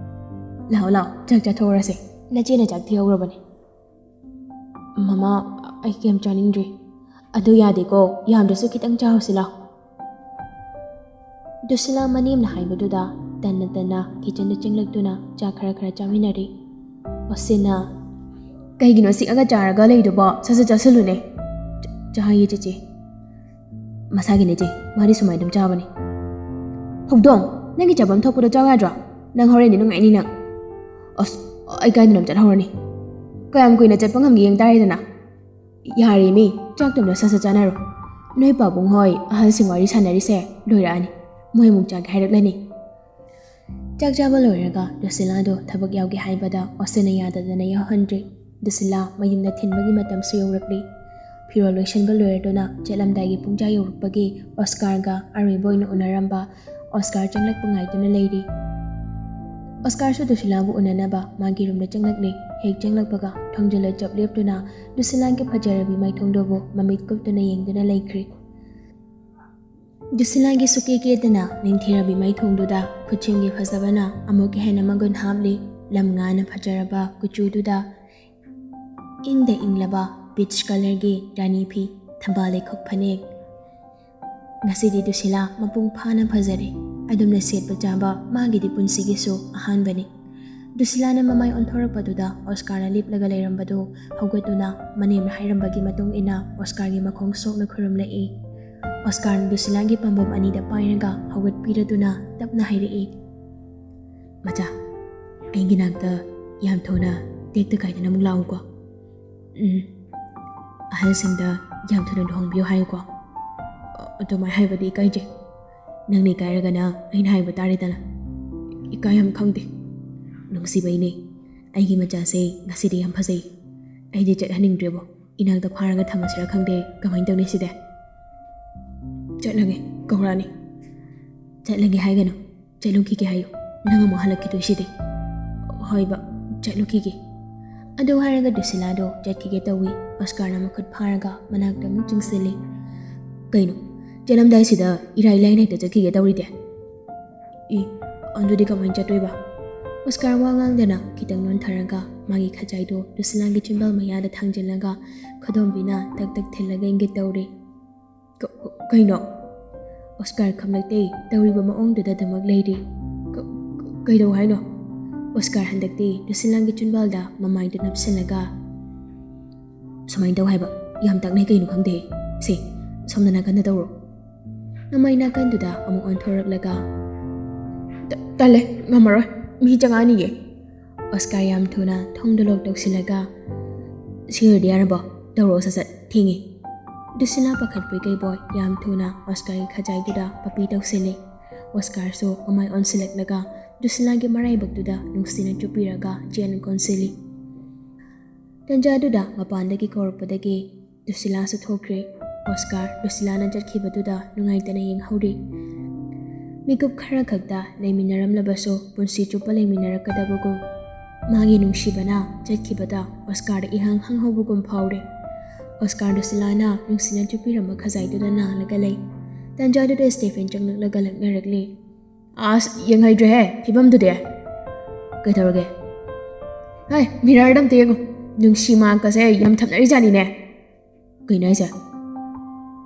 ꯂꯥꯛꯑꯣ, ꯂꯥꯛꯑꯣ, ꯆꯥꯛ ꯆꯥꯊꯣꯛꯎꯔꯁꯦ꯫ ꯅꯆꯦꯅ ꯆꯥꯛ ꯊꯤꯍꯧꯔꯕꯅꯦ꯫" "ꯃꯃꯥ, ꯑꯩ ꯀꯩꯝ ꯆꯥꯅꯤꯡꯗ꯭ꯔꯤ꯫" "ꯑꯗꯨ ꯌꯥꯗꯦꯀꯣ, ꯌꯥꯝꯗ꯭ꯔꯁꯨ ꯈꯤꯇꯪ ꯆꯥꯍꯧꯁꯤ ꯂꯥꯎ꯫" ꯗꯨꯁꯤꯂꯥ ꯃꯅꯦꯝꯅ ꯍꯥꯏꯕꯗꯨꯗ ꯇꯟꯅ ꯇꯟꯅ ꯀꯤꯆꯟꯗ ꯆꯪꯂꯛꯇꯨꯅ ꯆꯥꯛ ꯈꯔ ꯈꯔ ꯆꯥꯃꯤꯟꯅꯔꯤ꯫ ꯑꯣꯁꯤꯟꯅ, "ꯀꯩꯒꯤꯅꯣ ꯁꯤꯛꯑꯒ ꯆꯥꯔꯒ ꯂꯩꯗꯨꯕꯣ? ꯁꯠ ꯁꯠ ꯆꯥꯁꯤꯜꯂꯨꯅꯦ꯫" "ꯆ-, ꯆꯥꯏꯌꯦ ꯆꯦꯆꯦ꯫" "ꯃꯁꯥꯒꯤꯅꯦ ꯆꯦ, ꯃꯥꯗꯤ ꯁꯨꯃꯥꯏꯅ ꯑꯗꯨꯝ ꯆꯥꯕꯅꯦ꯫" "ꯍꯧꯗꯣꯡ, ꯅꯪꯒꯤ ꯆꯥꯐꯝ ꯊꯣꯛꯄꯗꯣ ꯆꯥꯎ ꯌꯥꯗ꯭ꯔꯣ? ꯅꯪ ꯍꯣꯔꯦꯟꯗꯤ ꯅꯨꯡꯉꯥꯏꯅꯤ ꯅꯪ꯫" "ꯑꯁ, ꯑꯩ ꯀꯥꯏꯗꯅꯣꯝ ꯆꯠꯍꯧꯔꯅꯤ꯫" "ꯀꯌꯥꯝ ꯀꯨꯏꯅ ꯆꯠꯄ ꯉꯝꯒꯦ ꯌꯦꯡ ꯇꯥꯔꯦꯗꯅ꯫" "ꯌꯥꯔꯦ ꯃꯤ, ꯆꯥꯛꯇꯨꯝꯗ ꯁꯠ ꯁꯠ ꯆꯥꯅꯔꯣ꯫ ꯅꯣꯏ ꯄꯥꯕꯨꯡ ꯍꯣꯏ ꯑꯍꯜꯁꯤꯡ ꯋꯥꯔꯤ ꯁꯥꯟꯅꯔꯤꯁꯦ ꯂꯣꯏꯔꯛꯑꯅꯤ꯫ ꯃꯣꯏ ꯑꯃꯨꯛ ꯆꯥꯒꯦ ꯍꯥꯏꯔꯛꯂꯅꯤ꯫" ꯆꯥꯛ ꯆꯥꯕ ꯂꯣꯏꯔꯒ ꯔꯣꯁꯤꯂꯥꯗꯣ ꯊꯕꯛ ꯌꯥꯎꯒꯦ ꯍꯥꯏꯕꯗ ꯑꯣꯁꯤꯟꯅ ꯌꯥꯗꯗꯅ ꯌꯥꯎꯍꯟꯗ꯭ꯔꯤ꯫ ꯔꯣꯁꯤꯂꯥ ꯃꯌꯨꯝꯗ ꯊꯤꯟꯕꯒꯤ ꯃꯇꯝꯁꯨ ꯌꯧꯔꯛꯂꯤ꯫ ꯐꯤꯔꯣꯜ ꯂꯣꯏꯁꯤꯟꯕ ꯂꯣꯏꯔꯗꯨꯅ ꯆꯠꯂꯝꯗꯥꯏꯒꯤ ꯄꯨꯡꯖꯥ ꯌꯧꯔꯛꯄꯒꯤ ꯑꯣꯁꯀꯥꯔꯒ ꯑꯔꯣꯏꯕ ꯑꯣꯏꯅ ꯎꯅꯔꯝꯕ ꯑꯣꯁꯀꯥꯔ ꯆꯪꯂꯛꯄ ꯉꯥꯏꯗꯨꯅ ꯂꯩꯔꯤ꯫ ꯑꯣꯁꯀꯥꯔꯁꯨ ꯔꯣꯁꯤꯂꯥꯕꯨ ꯎꯅꯅꯕ ꯃꯥꯒꯤ ꯔꯨꯝꯗ ꯆꯪꯂꯛꯂꯤ꯫ ꯍꯦꯛ ꯆꯪꯂꯛꯄꯒ ꯊꯣꯡꯖꯤꯜꯂ ꯆꯞ ꯂꯦꯞꯇꯨꯅ ꯔꯣꯁꯤꯂꯥꯒꯤ ꯐꯖꯔꯕꯤ ꯃꯥꯏꯊꯣꯡꯗꯨꯕꯨ ꯃꯃꯤꯠ ꯀꯨꯞꯇꯨꯅ ꯌꯦꯡꯗꯨꯅ ꯂꯩꯈ꯭ꯔꯤ꯫ ꯖꯨꯁꯤꯂꯥꯒꯤ ꯁꯨꯀꯦ ꯀꯦꯗꯅ ꯅꯤꯡꯊꯤꯔꯕꯤ ꯃꯥꯏꯊꯣꯡꯗꯨꯗ ꯈꯨꯠꯁꯦꯝꯒꯤ ꯐꯖꯕꯅ ꯑꯃꯨꯛꯀ ꯍꯦꯟꯅ ꯃꯒꯨꯟ ꯍꯥꯞꯂꯤ꯫ ꯂꯝ ꯉꯥꯅ ꯐꯖꯔꯕ ꯀꯨꯆꯨꯗꯨꯗ ꯏꯪꯗ ꯏꯪꯂꯕ peach colourꯒꯤ ꯔꯥꯅꯤ ꯐꯤ, ꯊꯝꯕꯥꯜ ꯂꯩꯈꯣꯛ ꯐꯅꯦꯛ꯫ ꯉꯁꯤꯗꯤ ꯖꯨꯁꯤꯂꯥ ꯃꯄꯨꯡ ꯐꯥꯅ ꯐꯖꯔꯦ꯫ ꯑꯗꯨꯝꯅ ꯁꯦꯠꯄ ꯆꯥꯕ ꯃꯥꯒꯤꯗꯤ ꯄꯨꯟꯁꯤꯒꯤꯁꯨ ꯑꯍꯥꯟꯕꯅꯤ꯫ ꯗꯨꯁꯤꯂꯥꯅ ꯃꯃꯥꯏ ꯑꯣꯟꯊꯣꯔꯛꯄꯗꯨꯗ ꯑꯣꯁꯀꯥꯔꯅ ꯂꯦꯞꯂꯒ ꯂꯩꯔꯝꯕꯗꯨ ꯍꯧꯒꯠꯇꯨꯅ ꯃꯅꯦꯝꯅ ꯍꯥꯏꯔꯝꯕꯒꯤ ꯃꯇꯨꯡ ꯏꯟꯅ ꯑꯣꯁꯀꯥꯔꯒꯤ ꯃꯈꯣꯡ ꯁꯣꯛꯅ ꯈꯨꯔꯨꯝꯂꯛꯏ꯫ ꯑꯣꯁꯀꯥꯔꯅ ꯗꯨꯁꯤꯂꯥꯒꯤ ꯄꯥꯝꯕꯣꯝ ꯑꯅꯤꯗ ꯄꯥꯏꯔꯒ ꯍꯧꯒꯠꯄꯤꯔꯗꯨꯅ ꯇꯞꯅ ꯍꯥꯏꯔꯛꯏ, "ꯃꯆꯥ, ꯑꯩꯒꯤ ꯅꯥꯛꯇ ꯌꯥꯝ ꯊꯨꯅ ꯇꯦꯛꯇ ꯀꯥꯏꯗꯅ ꯑꯃꯨꯛ ꯂꯥꯛꯎꯀꯣ꯫ ꯎꯝ, ꯑꯍꯜꯁꯤꯡꯗ ꯌꯥꯝ ꯊꯨꯅ ꯂꯨꯍꯣꯡꯕꯤꯌꯨ ꯍꯥꯏꯌꯨꯀꯣ꯫ ꯑꯗꯨꯃꯥꯏꯅ ꯍꯥꯏꯕꯗꯤ ꯏꯀꯥꯏꯖꯩ꯫ ꯅꯪꯅ ꯏꯀꯥꯏꯔꯒꯅ ꯑꯩꯅ ꯍꯥꯏꯕ ꯇꯥꯔꯦꯗꯅ꯫ ꯏꯀꯥꯏ ꯌꯥꯝ ꯈꯪꯗꯦ꯫ ꯅꯨꯡꯁꯤꯕꯩꯅꯦ꯫ ꯑꯩꯒꯤ ꯃꯆꯥꯁꯦ ꯉꯁꯤꯗꯤ ꯌꯥꯝ ꯐꯖꯩ꯫ ꯑꯩꯗꯤ ꯆꯠꯍꯟꯅꯤꯡꯗ꯭ꯔꯦꯕꯣ꯫ ꯏꯅꯥꯛꯇ ꯐꯥꯔꯒ ꯊꯝꯃꯁꯤꯔꯥ ꯈꯪꯗꯦ꯫ ꯀꯃꯥꯏꯅ ꯇꯧꯅꯤ ꯁꯤꯗꯤ?" "ꯆꯠꯂꯒꯦ, ꯀꯧꯔꯛꯑꯅꯤ꯫" "ꯆꯠꯂꯒꯦ ꯍꯥꯏꯒꯅꯨ, ꯆꯠꯂꯨꯈꯤꯒꯦ ꯍꯥꯏꯌꯨ꯫ ꯅꯪ ꯑꯃꯨꯛ ꯍꯜꯂꯛꯈꯤꯗꯣꯏꯁꯤꯗꯤ꯫" "ꯍꯣꯏꯕ, ꯆꯠꯂꯨꯈꯤꯒꯦ꯫" ꯑꯗꯨ ꯍꯥꯏꯔꯒ ꯗꯨꯁꯤꯂꯥꯗꯣ ꯆꯠꯈꯤꯒꯦ ꯇꯧꯏ꯫ ꯑꯣꯁꯀꯥꯔꯅ ꯃꯈꯨꯠ ꯐꯥꯔꯒ ꯃꯅꯥꯛꯇ ꯑꯃꯨꯛ ꯆꯤꯡꯁꯤꯜꯂꯤ꯫ "ꯀꯩꯅꯣ, ꯆꯠꯂꯝꯗꯥꯏꯁꯤꯗ ꯏꯔꯥꯏ ꯂꯥꯏꯅ ꯍꯦꯛꯇ ꯆꯠꯈꯤꯒꯦ ꯇꯧꯔꯤꯗꯤ?" "ꯏ, ꯑꯗꯨꯗꯤ ꯀꯃꯥꯏꯅ ꯆꯠꯇꯣꯏꯕ?" ꯑꯣꯁꯀꯥꯔ ꯋꯥ ꯉꯥꯡꯗꯅ ꯈꯤꯇꯪ ꯅꯣꯟꯊꯔꯒ ꯃꯥꯒꯤ ꯈꯖꯥꯏꯗꯣ ꯗꯨꯁꯤꯂꯥꯒꯤ ꯆꯤꯟꯕꯥꯜ ꯃꯌꯥꯗ ꯊꯥꯡꯖꯤꯜꯂꯒ ꯈꯨꯗꯣꯝꯕꯤꯅ ꯇꯛ ꯇꯛ ꯊꯤꯜꯂꯒ ꯏꯪꯒꯤꯠ ꯇꯧꯔꯤ꯫ "ꯀ-, ꯀ-, ꯀꯩꯅꯣ?" ꯑꯣꯁꯀꯥꯔ ꯈꯪꯂꯛꯇꯦ ꯇꯧꯔꯤꯕ ꯃꯑꯣꯡꯗꯨꯗ ꯗꯃꯛ ꯂꯩꯔꯤ꯫ "ꯀ-, ꯀ-, ꯀꯩꯗꯧ ꯍꯥꯏꯅꯣ?" ꯑꯣꯁꯀꯥꯔ ꯍꯟꯗꯛꯇꯤ ꯗꯨꯁꯤꯂꯥꯒꯤ ꯆꯤꯟꯕꯥꯜꯗ ꯃꯃꯥꯏꯗꯨ ꯅꯞꯁꯤꯜꯂꯒ, "ꯁꯨꯃꯥꯏꯅ ꯇꯧ ꯍꯥꯏꯕ, ꯌꯥꯝ ꯇꯛꯅꯩ ꯀꯩꯅꯣ ꯈꯪꯗꯦ꯫ ꯁꯦ, ꯁꯣꯝꯗ ꯅꯥꯀꯟꯗ ꯇꯧꯔꯣ꯫" ꯃꯃꯥꯏ ꯅꯥꯀꯟꯗꯨꯗ ꯑꯃꯨꯛ ꯑꯣꯟꯊꯣꯔꯛꯂꯒ, "ꯇ-, ꯇꯜꯂꯦ, ꯉꯝꯃꯔꯣꯏ, ꯃꯤ ꯆꯪꯉꯛꯑꯅꯤꯌꯦ꯫" ꯑꯣꯁꯀꯥꯔ ꯌꯥꯝ ꯊꯨꯅ ꯊꯣꯡꯗꯣ ꯂꯣꯛ ꯇꯧꯁꯤꯜꯂꯒ, "ꯁꯤ ꯑꯣꯏꯔꯗꯤ ꯌꯥꯔꯕꯣ? ꯇꯧꯔꯛꯑꯣ ꯁꯠ ꯁꯠ, ꯊꯦꯡꯉꯦ꯫" ꯗꯨꯁꯤꯂꯥ ꯄꯥꯈꯠꯄꯣꯏ ꯀꯩꯕꯣꯏ ꯌꯥꯝ ꯊꯨꯅ ꯑꯣꯁꯀꯥꯔꯒꯤ ꯈꯖꯥꯏꯗꯨꯗ ꯄꯄꯤ ꯇꯧꯁꯤꯜꯂꯤ꯫ ꯑꯣꯁꯀꯥꯔꯁꯨ ꯃꯃꯥꯏ ꯑꯣꯟꯁꯤꯜꯂꯛꯂꯒ ꯗꯨꯁꯤꯂꯥꯒꯤ ꯃꯔꯥꯏꯕꯛꯇꯨꯗ ꯅꯨꯡꯁꯤꯅ ꯆꯨꯞꯄꯤꯔꯒ ꯆꯦꯟ ꯀꯣꯟꯁꯤꯜꯂꯤ꯫ ꯇꯟꯖꯥꯗꯨꯗ ꯃꯄꯥꯟꯗꯒꯤ ꯀꯧꯔꯛꯄꯗꯒꯤ ꯗꯨꯁꯤꯂꯥꯁꯨ ꯊꯣꯛꯈ꯭ꯔꯦ꯫ ꯑꯣꯁꯀꯥꯔ ꯗꯨꯁꯤꯂꯥꯅ ꯆꯠꯈꯤꯕꯗꯨꯗ ꯅꯨꯡꯉꯥꯏꯇꯅ ꯌꯦꯡꯍꯧꯔꯤ꯫ ꯃꯤꯀꯨꯞ ꯈꯔ ꯈꯛꯇ ꯂꯩꯃꯤꯟꯅꯔꯝꯂꯕꯁꯨ ꯄꯨꯟꯁꯤ ꯆꯨꯞꯄ ꯂꯩꯃꯤꯟꯅꯔꯛꯀꯗꯕꯒꯨꯝ ꯃꯥꯒꯤ ꯅꯨꯡꯁꯤꯕꯅ ꯆꯠꯈꯤꯕꯗ ꯑꯣꯁꯀꯥꯔꯗ ꯏꯍꯥꯡ ꯍꯥꯡꯍꯧꯕꯒꯨꯝ ꯐꯥꯎꯔꯦ꯫ ꯑꯣꯁꯀꯥꯔ ꯗꯨꯁꯤꯂꯥꯅ ꯅꯨꯡꯁꯤꯅ ꯆꯨꯞꯄꯤꯔꯝꯕ ꯈꯖꯥꯏꯗꯨꯗ ꯅꯥꯜꯂꯒ ꯂꯩ꯫ ꯇꯟꯖꯥꯗꯨꯗ ꯁ꯭ꯇꯦꯐꯦꯟ ꯆꯪꯂꯛꯂꯒ ꯂꯛꯅꯔꯛꯂꯤ꯫ "ꯑꯁ, ꯌꯦꯡꯍꯩꯗ꯭ꯔꯦꯍꯦ ꯐꯤꯕꯝꯗꯨꯗꯤ꯫ ꯀꯩꯗꯧꯔꯒꯦ? ꯍꯥꯏ, ꯃꯤꯔꯔꯗ ꯑꯝꯇ ꯌꯦꯡꯉꯨ꯫ ꯅꯨꯡꯁꯤ ꯃꯥꯛꯀꯁꯦ ꯌꯥꯝ ꯊꯝꯅꯔꯤꯖꯥꯠꯅꯤꯅꯦ꯫" "ꯀꯩꯅꯣ ꯍꯥꯏꯁꯦ?"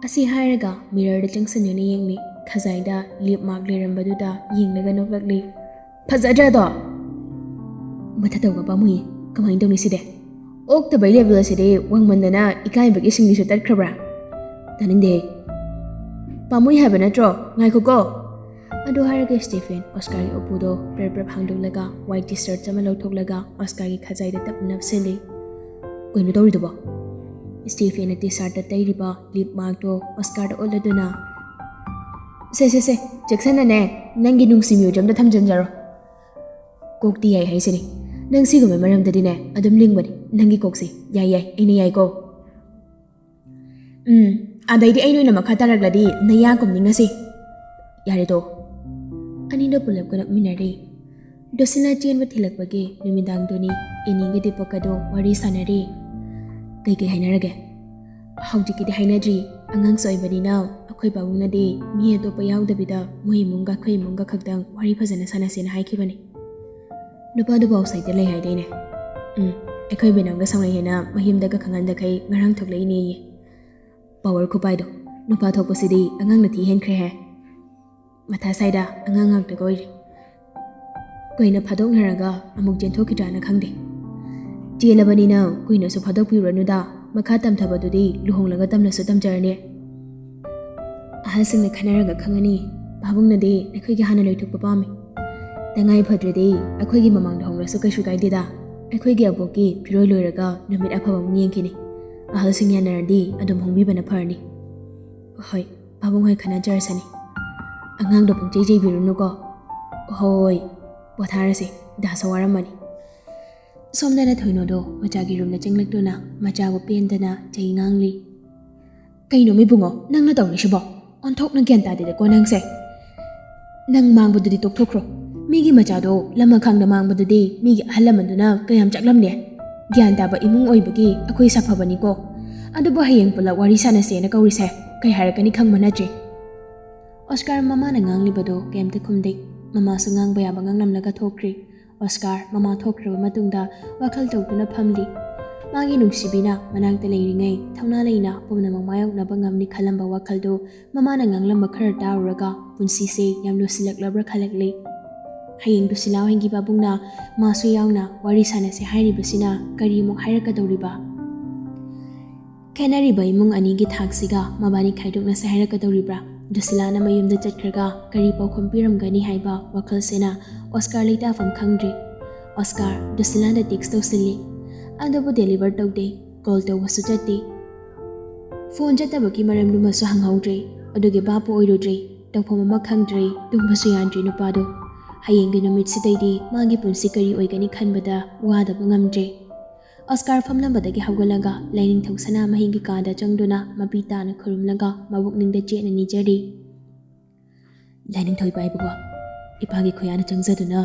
ꯑꯁꯤ ꯍꯥꯏꯔꯒ ꯃꯤꯔꯔꯗ ꯆꯪꯁꯤꯟꯅꯅ ꯌꯦꯡꯂꯤ꯫ ꯈꯖꯥꯏꯗ ꯂꯤꯞ ꯃꯥꯛ ꯂꯩꯔꯝꯕꯗꯨꯗ ꯌꯦꯡꯂꯒ ꯅꯣꯛꯂꯛꯂꯤ꯫ "ꯐꯖꯗ꯭ꯔꯗꯣ?" ꯃꯊꯛ ꯇꯧꯕ ꯄꯥꯝꯃꯨꯏꯌꯦ꯫ ꯀꯃꯥꯏꯅ ꯇꯧꯅꯤ ꯁꯤꯗꯤ? ꯑꯣꯛꯇꯕꯩ ꯂꯦꯕꯦꯜ ꯑꯁꯤꯗꯤ ꯋꯥꯡꯃꯟꯗꯅ ꯏꯀꯥꯏꯕꯒꯤ ꯁꯤꯡꯂꯤꯁꯨ ꯇꯠꯈ꯭ꯔꯕ꯭ꯔꯥ? ꯇꯥꯅꯤꯡꯗꯦ꯫ ꯄꯥꯝꯃꯨꯏ ꯍꯥꯏꯕ ꯅꯠꯇ꯭ꯔꯣ? ꯉꯥꯏꯈꯣꯀꯣ꯫ ꯑꯗꯨ ꯍꯥꯏꯔꯒ ꯁ꯭ꯇꯤꯐꯦꯟ ꯑꯣꯁꯀꯥꯔꯒꯤ ꯎꯄꯨꯗꯣ ꯄ꯭ꯔꯞ ꯄ꯭ꯔꯞ ꯍꯥꯡꯗꯣꯛꯂꯒ ꯋꯥꯏꯠ ꯇꯤ ꯁꯔꯠ ꯑꯃ ꯂꯧꯊꯣꯛꯂꯒ ꯑꯣꯁꯀꯥꯔꯒꯤ ꯈꯖꯥꯏꯗ ꯇꯞꯅ ꯅꯞꯁꯤꯜꯂꯤ꯫ "ꯀꯩꯅꯣ ꯇꯧꯔꯤꯗꯨꯕꯣ?" ꯁ꯭ꯇꯤꯐꯦꯟꯅ ꯇꯤ ꯁꯔꯠꯇ ꯇꯩꯔꯤꯕ ꯂꯤꯞ ꯃꯥꯔꯛꯇꯣ ꯑꯣꯁꯀꯥꯔꯗ ꯑꯣꯠꯂꯗꯨꯅ, "ꯁꯦ ꯁꯦ ꯁꯦ, ꯆꯦꯛꯁꯟꯅꯅꯦ, ꯅꯪꯒꯤ ꯅꯨꯡꯁꯤ ꯃ꯭ꯌꯨꯖꯤꯌꯝꯗ ꯊꯝꯖꯤꯟꯖꯔꯣ꯫ ꯀꯣꯛꯇꯤ ꯌꯥꯏ ꯍꯥꯏꯁꯤꯅꯤ꯫ ꯅꯪ ꯁꯤꯒꯨꯝꯕ ꯃꯔꯝꯗꯗꯤꯅꯦ ꯑꯗꯨꯝ ꯂꯤꯡꯕꯅꯤ꯫ ꯅꯪꯒꯤ ꯀꯣꯛꯁꯦ ꯌꯥꯏ ꯌꯥꯏ, ꯑꯩꯅ ꯌꯥꯏꯀꯣ꯫ ꯎꯝ, ꯑꯗꯩꯗꯤ ꯑꯩꯅ ꯑꯣꯏꯅ ꯃꯈꯥ ꯇꯥꯔꯛꯂꯗꯤ ꯅꯌꯥ ꯀꯨꯝꯅꯤꯡꯉꯁꯤ꯫ ꯌꯥꯔꯦꯗꯣ꯫" ꯑꯅꯤꯗꯣ ꯄꯨꯂꯞ ꯀꯅꯛꯃꯤꯟꯅꯔꯦ꯫ ꯗꯣꯁꯤꯂꯥ ꯆꯦꯟꯕ ꯊꯤꯜꯂꯛꯄꯒꯤ ꯅꯨꯃꯤꯗꯥꯡꯗꯨꯅꯤ꯫ ꯑꯦꯅꯤꯒ ꯗꯤꯄꯛꯀꯗꯣ ꯋꯥꯔꯤ ꯁꯥꯟꯅꯔꯤ꯫ "ꯀꯩꯀꯩ ꯍꯥꯏꯅꯔꯒꯦ?" "ꯍꯧꯖꯤꯛꯀꯤꯗꯤ ꯍꯥꯏꯅꯗ꯭ꯔꯤ꯫ ꯑꯉꯥꯡꯁꯨ ꯑꯣꯏꯕꯅꯤꯅ ꯑꯩꯈꯣꯏ ꯄꯥꯕꯨꯡꯅꯗꯤ ꯃꯤ ꯑꯇꯣꯞꯄ ꯌꯥꯎꯗꯕꯤꯗ ꯃꯣꯏ ꯏꯃꯨꯡꯒ ꯑꯩꯈꯣꯏ ꯏꯃꯨꯡꯒ ꯈꯛꯇꯪ ꯋꯥꯔꯤ ꯐꯖꯅ ꯁꯥꯟꯅꯁꯦꯅ ꯍꯥꯏꯈꯤꯕꯅꯤ꯫ ꯅꯨꯄꯥꯗꯨꯕꯨ ꯑꯥꯎꯠꯁꯥꯏꯗꯇ ꯂꯩ ꯍꯥꯏꯗꯥꯏꯅꯦ?" "ꯎꯝ, ꯑꯩꯈꯣꯏ ꯕꯦꯅꯝꯒ ꯁꯥꯎꯅꯩ ꯍꯥꯏꯅ ꯃꯌꯨꯝꯗꯒ ꯈꯪꯍꯟꯗꯈꯩ ꯉꯔꯥꯡ ꯊꯣꯛꯂꯛꯏꯅꯦꯌꯦ꯫ ꯄꯥꯋꯔ ꯈꯨꯄꯥꯏꯗꯣ, ꯅꯨꯄꯥ ꯊꯣꯛꯄꯁꯤꯗꯤ ꯑꯉꯥꯡꯅ ꯊꯤ ꯍꯦꯟꯈ꯭ꯔꯦꯍꯦ꯫ ꯃꯊꯥ ꯁꯥꯏꯗ, ꯑꯉꯥꯡ ꯉꯥꯛꯇꯒ ꯑꯣꯏꯔꯦ꯫ ꯀꯨꯏꯅ ꯐꯥꯗꯣꯛꯅꯔꯒ ꯑꯃꯨꯛ ꯆꯦꯟꯊꯣꯛꯈꯤꯗ꯭ꯔꯥꯅ ꯈꯪꯗꯦ꯫ ꯆꯦꯜꯂꯕꯅꯤꯅ ꯀꯨꯏꯅꯁꯨ ꯐꯥꯗꯣꯛꯄꯤꯔꯨꯔꯅꯨꯗ, ꯃꯈꯥ ꯇꯝꯊꯕꯗꯨꯗꯤ ꯂꯨꯍꯣꯡꯂꯒ ꯇꯝꯂꯁꯨ ꯇꯝꯖꯔꯅꯤ꯫ ꯑꯍꯜꯁꯤꯡꯅ ꯈꯟꯅꯔꯒ ꯈꯪꯉꯅꯤ꯫ ꯄꯥꯕꯨꯡꯅꯗꯤ ꯑꯩꯈꯣꯏꯒꯤ ꯍꯥꯟꯅ ꯂꯣꯏꯊꯣꯛꯄ ꯄꯥꯝꯃꯤ꯫ ꯇꯉꯥꯏ ꯐꯗ꯭ꯔꯗꯤ ꯑꯩꯈꯣꯏꯒꯤ ꯃꯃꯥꯡꯗ ꯍꯣꯡꯂꯁꯨ ꯀꯩꯁꯨ ꯀꯥꯏꯗꯦꯗ꯫ ꯑꯩꯈꯣꯏꯒꯤ ꯑꯕꯣꯛꯀꯤ ꯐꯤꯔꯣꯏ ꯂꯣꯏꯔꯒ ꯅꯨꯃꯤꯠ ꯑꯐꯕ ꯑꯃꯨꯛ ꯌꯦꯡꯈꯤꯅꯤ꯫ ꯑꯍꯜꯁꯤꯡ ꯌꯥꯅꯔꯗꯤ ꯑꯗꯨꯝ ꯍꯣꯡꯕꯤꯕꯅ ꯐꯔꯅꯤ꯫" "ꯍꯣꯏ, ꯄꯥꯕꯨꯡ ꯍꯣꯏ ꯈꯟꯅꯖꯔꯁꯅꯤ꯫ ꯑꯉꯥꯡꯗꯣ ꯄꯪꯆꯩ ꯆꯩꯕꯤꯔꯨꯅꯨꯀꯣ꯫" "ꯍꯣꯏ, ꯄꯣꯊꯥꯔꯁꯤ, ꯗꯥꯁꯨ ꯋꯥꯔꯝꯃꯅꯤ꯫" ꯁꯣꯝꯗꯅ ꯊꯣꯏꯅꯣꯗꯣ ꯃꯆꯥꯒꯤ ꯔꯨꯝꯗ ꯆꯪꯂꯛꯇꯨꯅ ꯃꯆꯥꯕꯨ ꯄꯦꯟꯗꯅ ꯆꯩ ꯉꯥꯡꯂꯤ꯫ "ꯀꯩꯅꯣ ꯃꯤꯕꯨꯡꯉꯣ, ꯅꯪꯅ ꯇꯧꯔꯤꯁꯤꯕꯣ? ꯑꯣꯟꯊꯣꯛꯅ ꯒ꯭ꯌꯥꯟ ꯇꯥꯗꯦꯗꯀꯣ ꯅꯪꯁꯦ꯫ ꯅꯪ ꯃꯥꯡꯕꯗꯨꯗꯤ ꯇꯣꯛꯊꯣꯛꯈ꯭ꯔꯣ꯫ ꯃꯤꯒꯤ ꯃꯆꯥꯗꯣ ꯂꯃꯈꯥꯡꯗ ꯃꯥꯡꯕꯗꯨꯗꯤ ꯃꯤꯒꯤ ꯑꯍꯜ ꯂꯃꯟꯗꯨꯅ ꯀꯌꯥꯝ ꯆꯥꯛꯂꯝꯅꯤ꯫ ꯒ꯭ꯌꯥꯟ ꯇꯥꯕ ꯏꯃꯨꯡ ꯑꯣꯏꯕꯒꯤ ꯑꯩꯈꯣꯏ ꯁꯥꯐꯕꯅꯤꯀꯣ꯫ ꯑꯗꯨꯕꯨ ꯍꯌꯦꯡ ꯄꯨꯂꯞ ꯋꯥꯔꯤ ꯁꯥꯟꯅꯁꯦꯅ ꯀꯧꯔꯤꯁꯦ ꯀꯩ ꯍꯥꯏꯔꯛꯀꯅꯤ ꯈꯪꯕ ꯅꯠꯇ꯭ꯔꯤ꯫" ꯑꯣꯁꯀꯥꯔ ꯃꯃꯥꯅ ꯉꯥꯡꯂꯤꯕꯗꯣ ꯀꯩꯝꯇ ꯈꯨꯝꯗꯦ꯫ ꯃꯃꯥꯁꯨ ꯉꯥꯡꯕ ꯌꯥꯕ ꯉꯥꯡꯂꯝꯂꯒ ꯊꯣꯛꯈ꯭ꯔꯤ꯫ ꯑꯣꯁꯀꯥꯔ ꯃꯃꯥ ꯊꯣꯛꯈ꯭ꯔꯕ ꯃꯇꯨꯡꯗ ꯋꯥꯈꯜ ꯇꯧꯗꯨꯅ ꯐꯝꯂꯤ꯫ ꯃꯥꯒꯤ ꯅꯨꯡꯁꯤꯕꯤꯅ ꯃꯅꯥꯛꯇ ꯂꯩꯔꯤꯉꯩ ꯊꯧꯅꯥ ꯂꯩꯅ ꯄꯨꯝꯅꯃꯛ ꯃꯥꯌꯣꯛꯅꯕ ꯉꯝꯅꯤ ꯈꯜꯂꯝꯕ ꯋꯥꯈꯜꯗꯨ ꯃꯃꯥꯅ ꯉꯥꯡꯂꯝꯕ ꯈꯔ ꯇꯥꯔꯨꯔꯒ ꯄꯨꯟꯁꯤꯁꯦ ꯌꯥꯝ ꯂꯨꯁꯤꯜꯂꯛꯂꯕ꯭ꯔꯥ ꯈꯜꯂꯛꯂꯤ꯫ ꯍꯌꯦꯡ ꯗꯨꯁꯤꯂꯥ ꯍꯣꯏꯒꯤ ꯄꯥꯕꯨꯡꯅ ꯃꯥꯁꯨ ꯌꯥꯎꯅ ꯋꯥꯔꯤ ꯁꯥꯟꯅꯁꯦ ꯍꯥꯏꯔꯤꯕꯁꯤꯅ ꯀꯔꯤꯃꯨꯛ ꯍꯥꯏꯔꯛꯀꯗꯧꯔꯤꯕ? ꯈꯦꯠꯅꯔꯤꯕ ꯏꯃꯨꯡ ꯑꯅꯤꯒꯤ ꯊꯥꯛꯁꯤꯒ ꯃꯕꯥꯅꯤ ꯈꯥꯏꯗꯣꯛꯅꯁꯦ ꯍꯥꯏꯔꯛꯀꯗꯧꯔꯤꯕ꯭ꯔꯥ? ꯗꯨꯁꯤꯂꯥꯅ ꯃꯌꯨꯝꯗ ꯆꯠꯈ꯭ꯔꯒ ꯀꯔꯤ ꯄꯥꯎꯈꯨꯝ ꯄꯤꯔꯝꯒꯅꯤ ꯍꯥꯏꯕ ꯋꯥꯈꯜꯁꯤꯅ ꯑꯣꯁꯀꯥꯔ ꯂꯩꯇꯥꯐꯝ ꯈꯪꯗ꯭ꯔꯤ꯫ Oscar, ꯗꯨꯁꯤꯂꯥꯗ tax ꯇꯧꯁꯤꯜꯂꯤ꯫ ꯑꯗꯨꯕꯨ ꯗꯦꯂꯤꯚꯔ ꯇꯧꯗꯦ꯫ ꯀꯣꯜ ꯇꯧꯕꯁꯨ ꯆꯠꯇꯦ꯫ ꯐꯣꯟ ꯆꯠꯇꯕꯒꯤ ꯃꯔꯝꯗꯨꯃꯁꯨ ꯍꯪꯍꯧꯗ꯭ꯔꯦ꯫ ꯑꯗꯨꯒꯤ ꯚꯥꯞꯄꯨ ꯑꯣꯏꯔꯨꯗ꯭ꯔꯦ꯫ ꯇꯧꯐꯝ ꯑꯃ ꯈꯪꯗ꯭ꯔꯦ꯫ ꯇꯨꯝꯕꯁꯨ ꯌꯥꯗ꯭ꯔꯦ ꯅꯨꯄꯥꯗꯣ꯫ ꯍꯌꯦꯡꯒꯤ ꯅꯨꯃꯤꯠꯁꯤꯗꯩꯗꯤ ꯃꯥꯒꯤ ꯄꯨꯟꯁꯤ ꯀꯔꯤ ꯑꯣꯏꯒꯅꯤ ꯈꯟꯕꯗ ꯋꯥꯗꯕ ꯉꯝꯗ꯭ꯔꯦ꯫ ꯑꯣꯁꯀꯥꯔ ꯐꯝꯂꯝꯕꯗꯒꯤ ꯍꯧꯒꯠꯂꯒ ꯂꯥꯏꯅꯤꯡꯊꯧ ꯁꯅꯥꯃꯍꯤꯒꯤ ꯀꯥꯗ ꯆꯪꯗꯨꯅ ꯃꯄꯤ ꯇꯥꯅ ꯈꯨꯔꯨꯝꯂꯒ ꯃꯕꯨꯛꯅꯤꯡꯗ ꯆꯦꯠꯅ ꯅꯤꯖꯔꯤ꯫ ꯂꯥꯏꯅꯤꯡꯊꯧ ꯏꯄꯥ ꯏꯕꯨꯡꯉꯣ, ꯏꯄꯥꯒꯤ ꯈꯨꯌꯥꯅ ꯆꯪꯖꯗꯨꯅ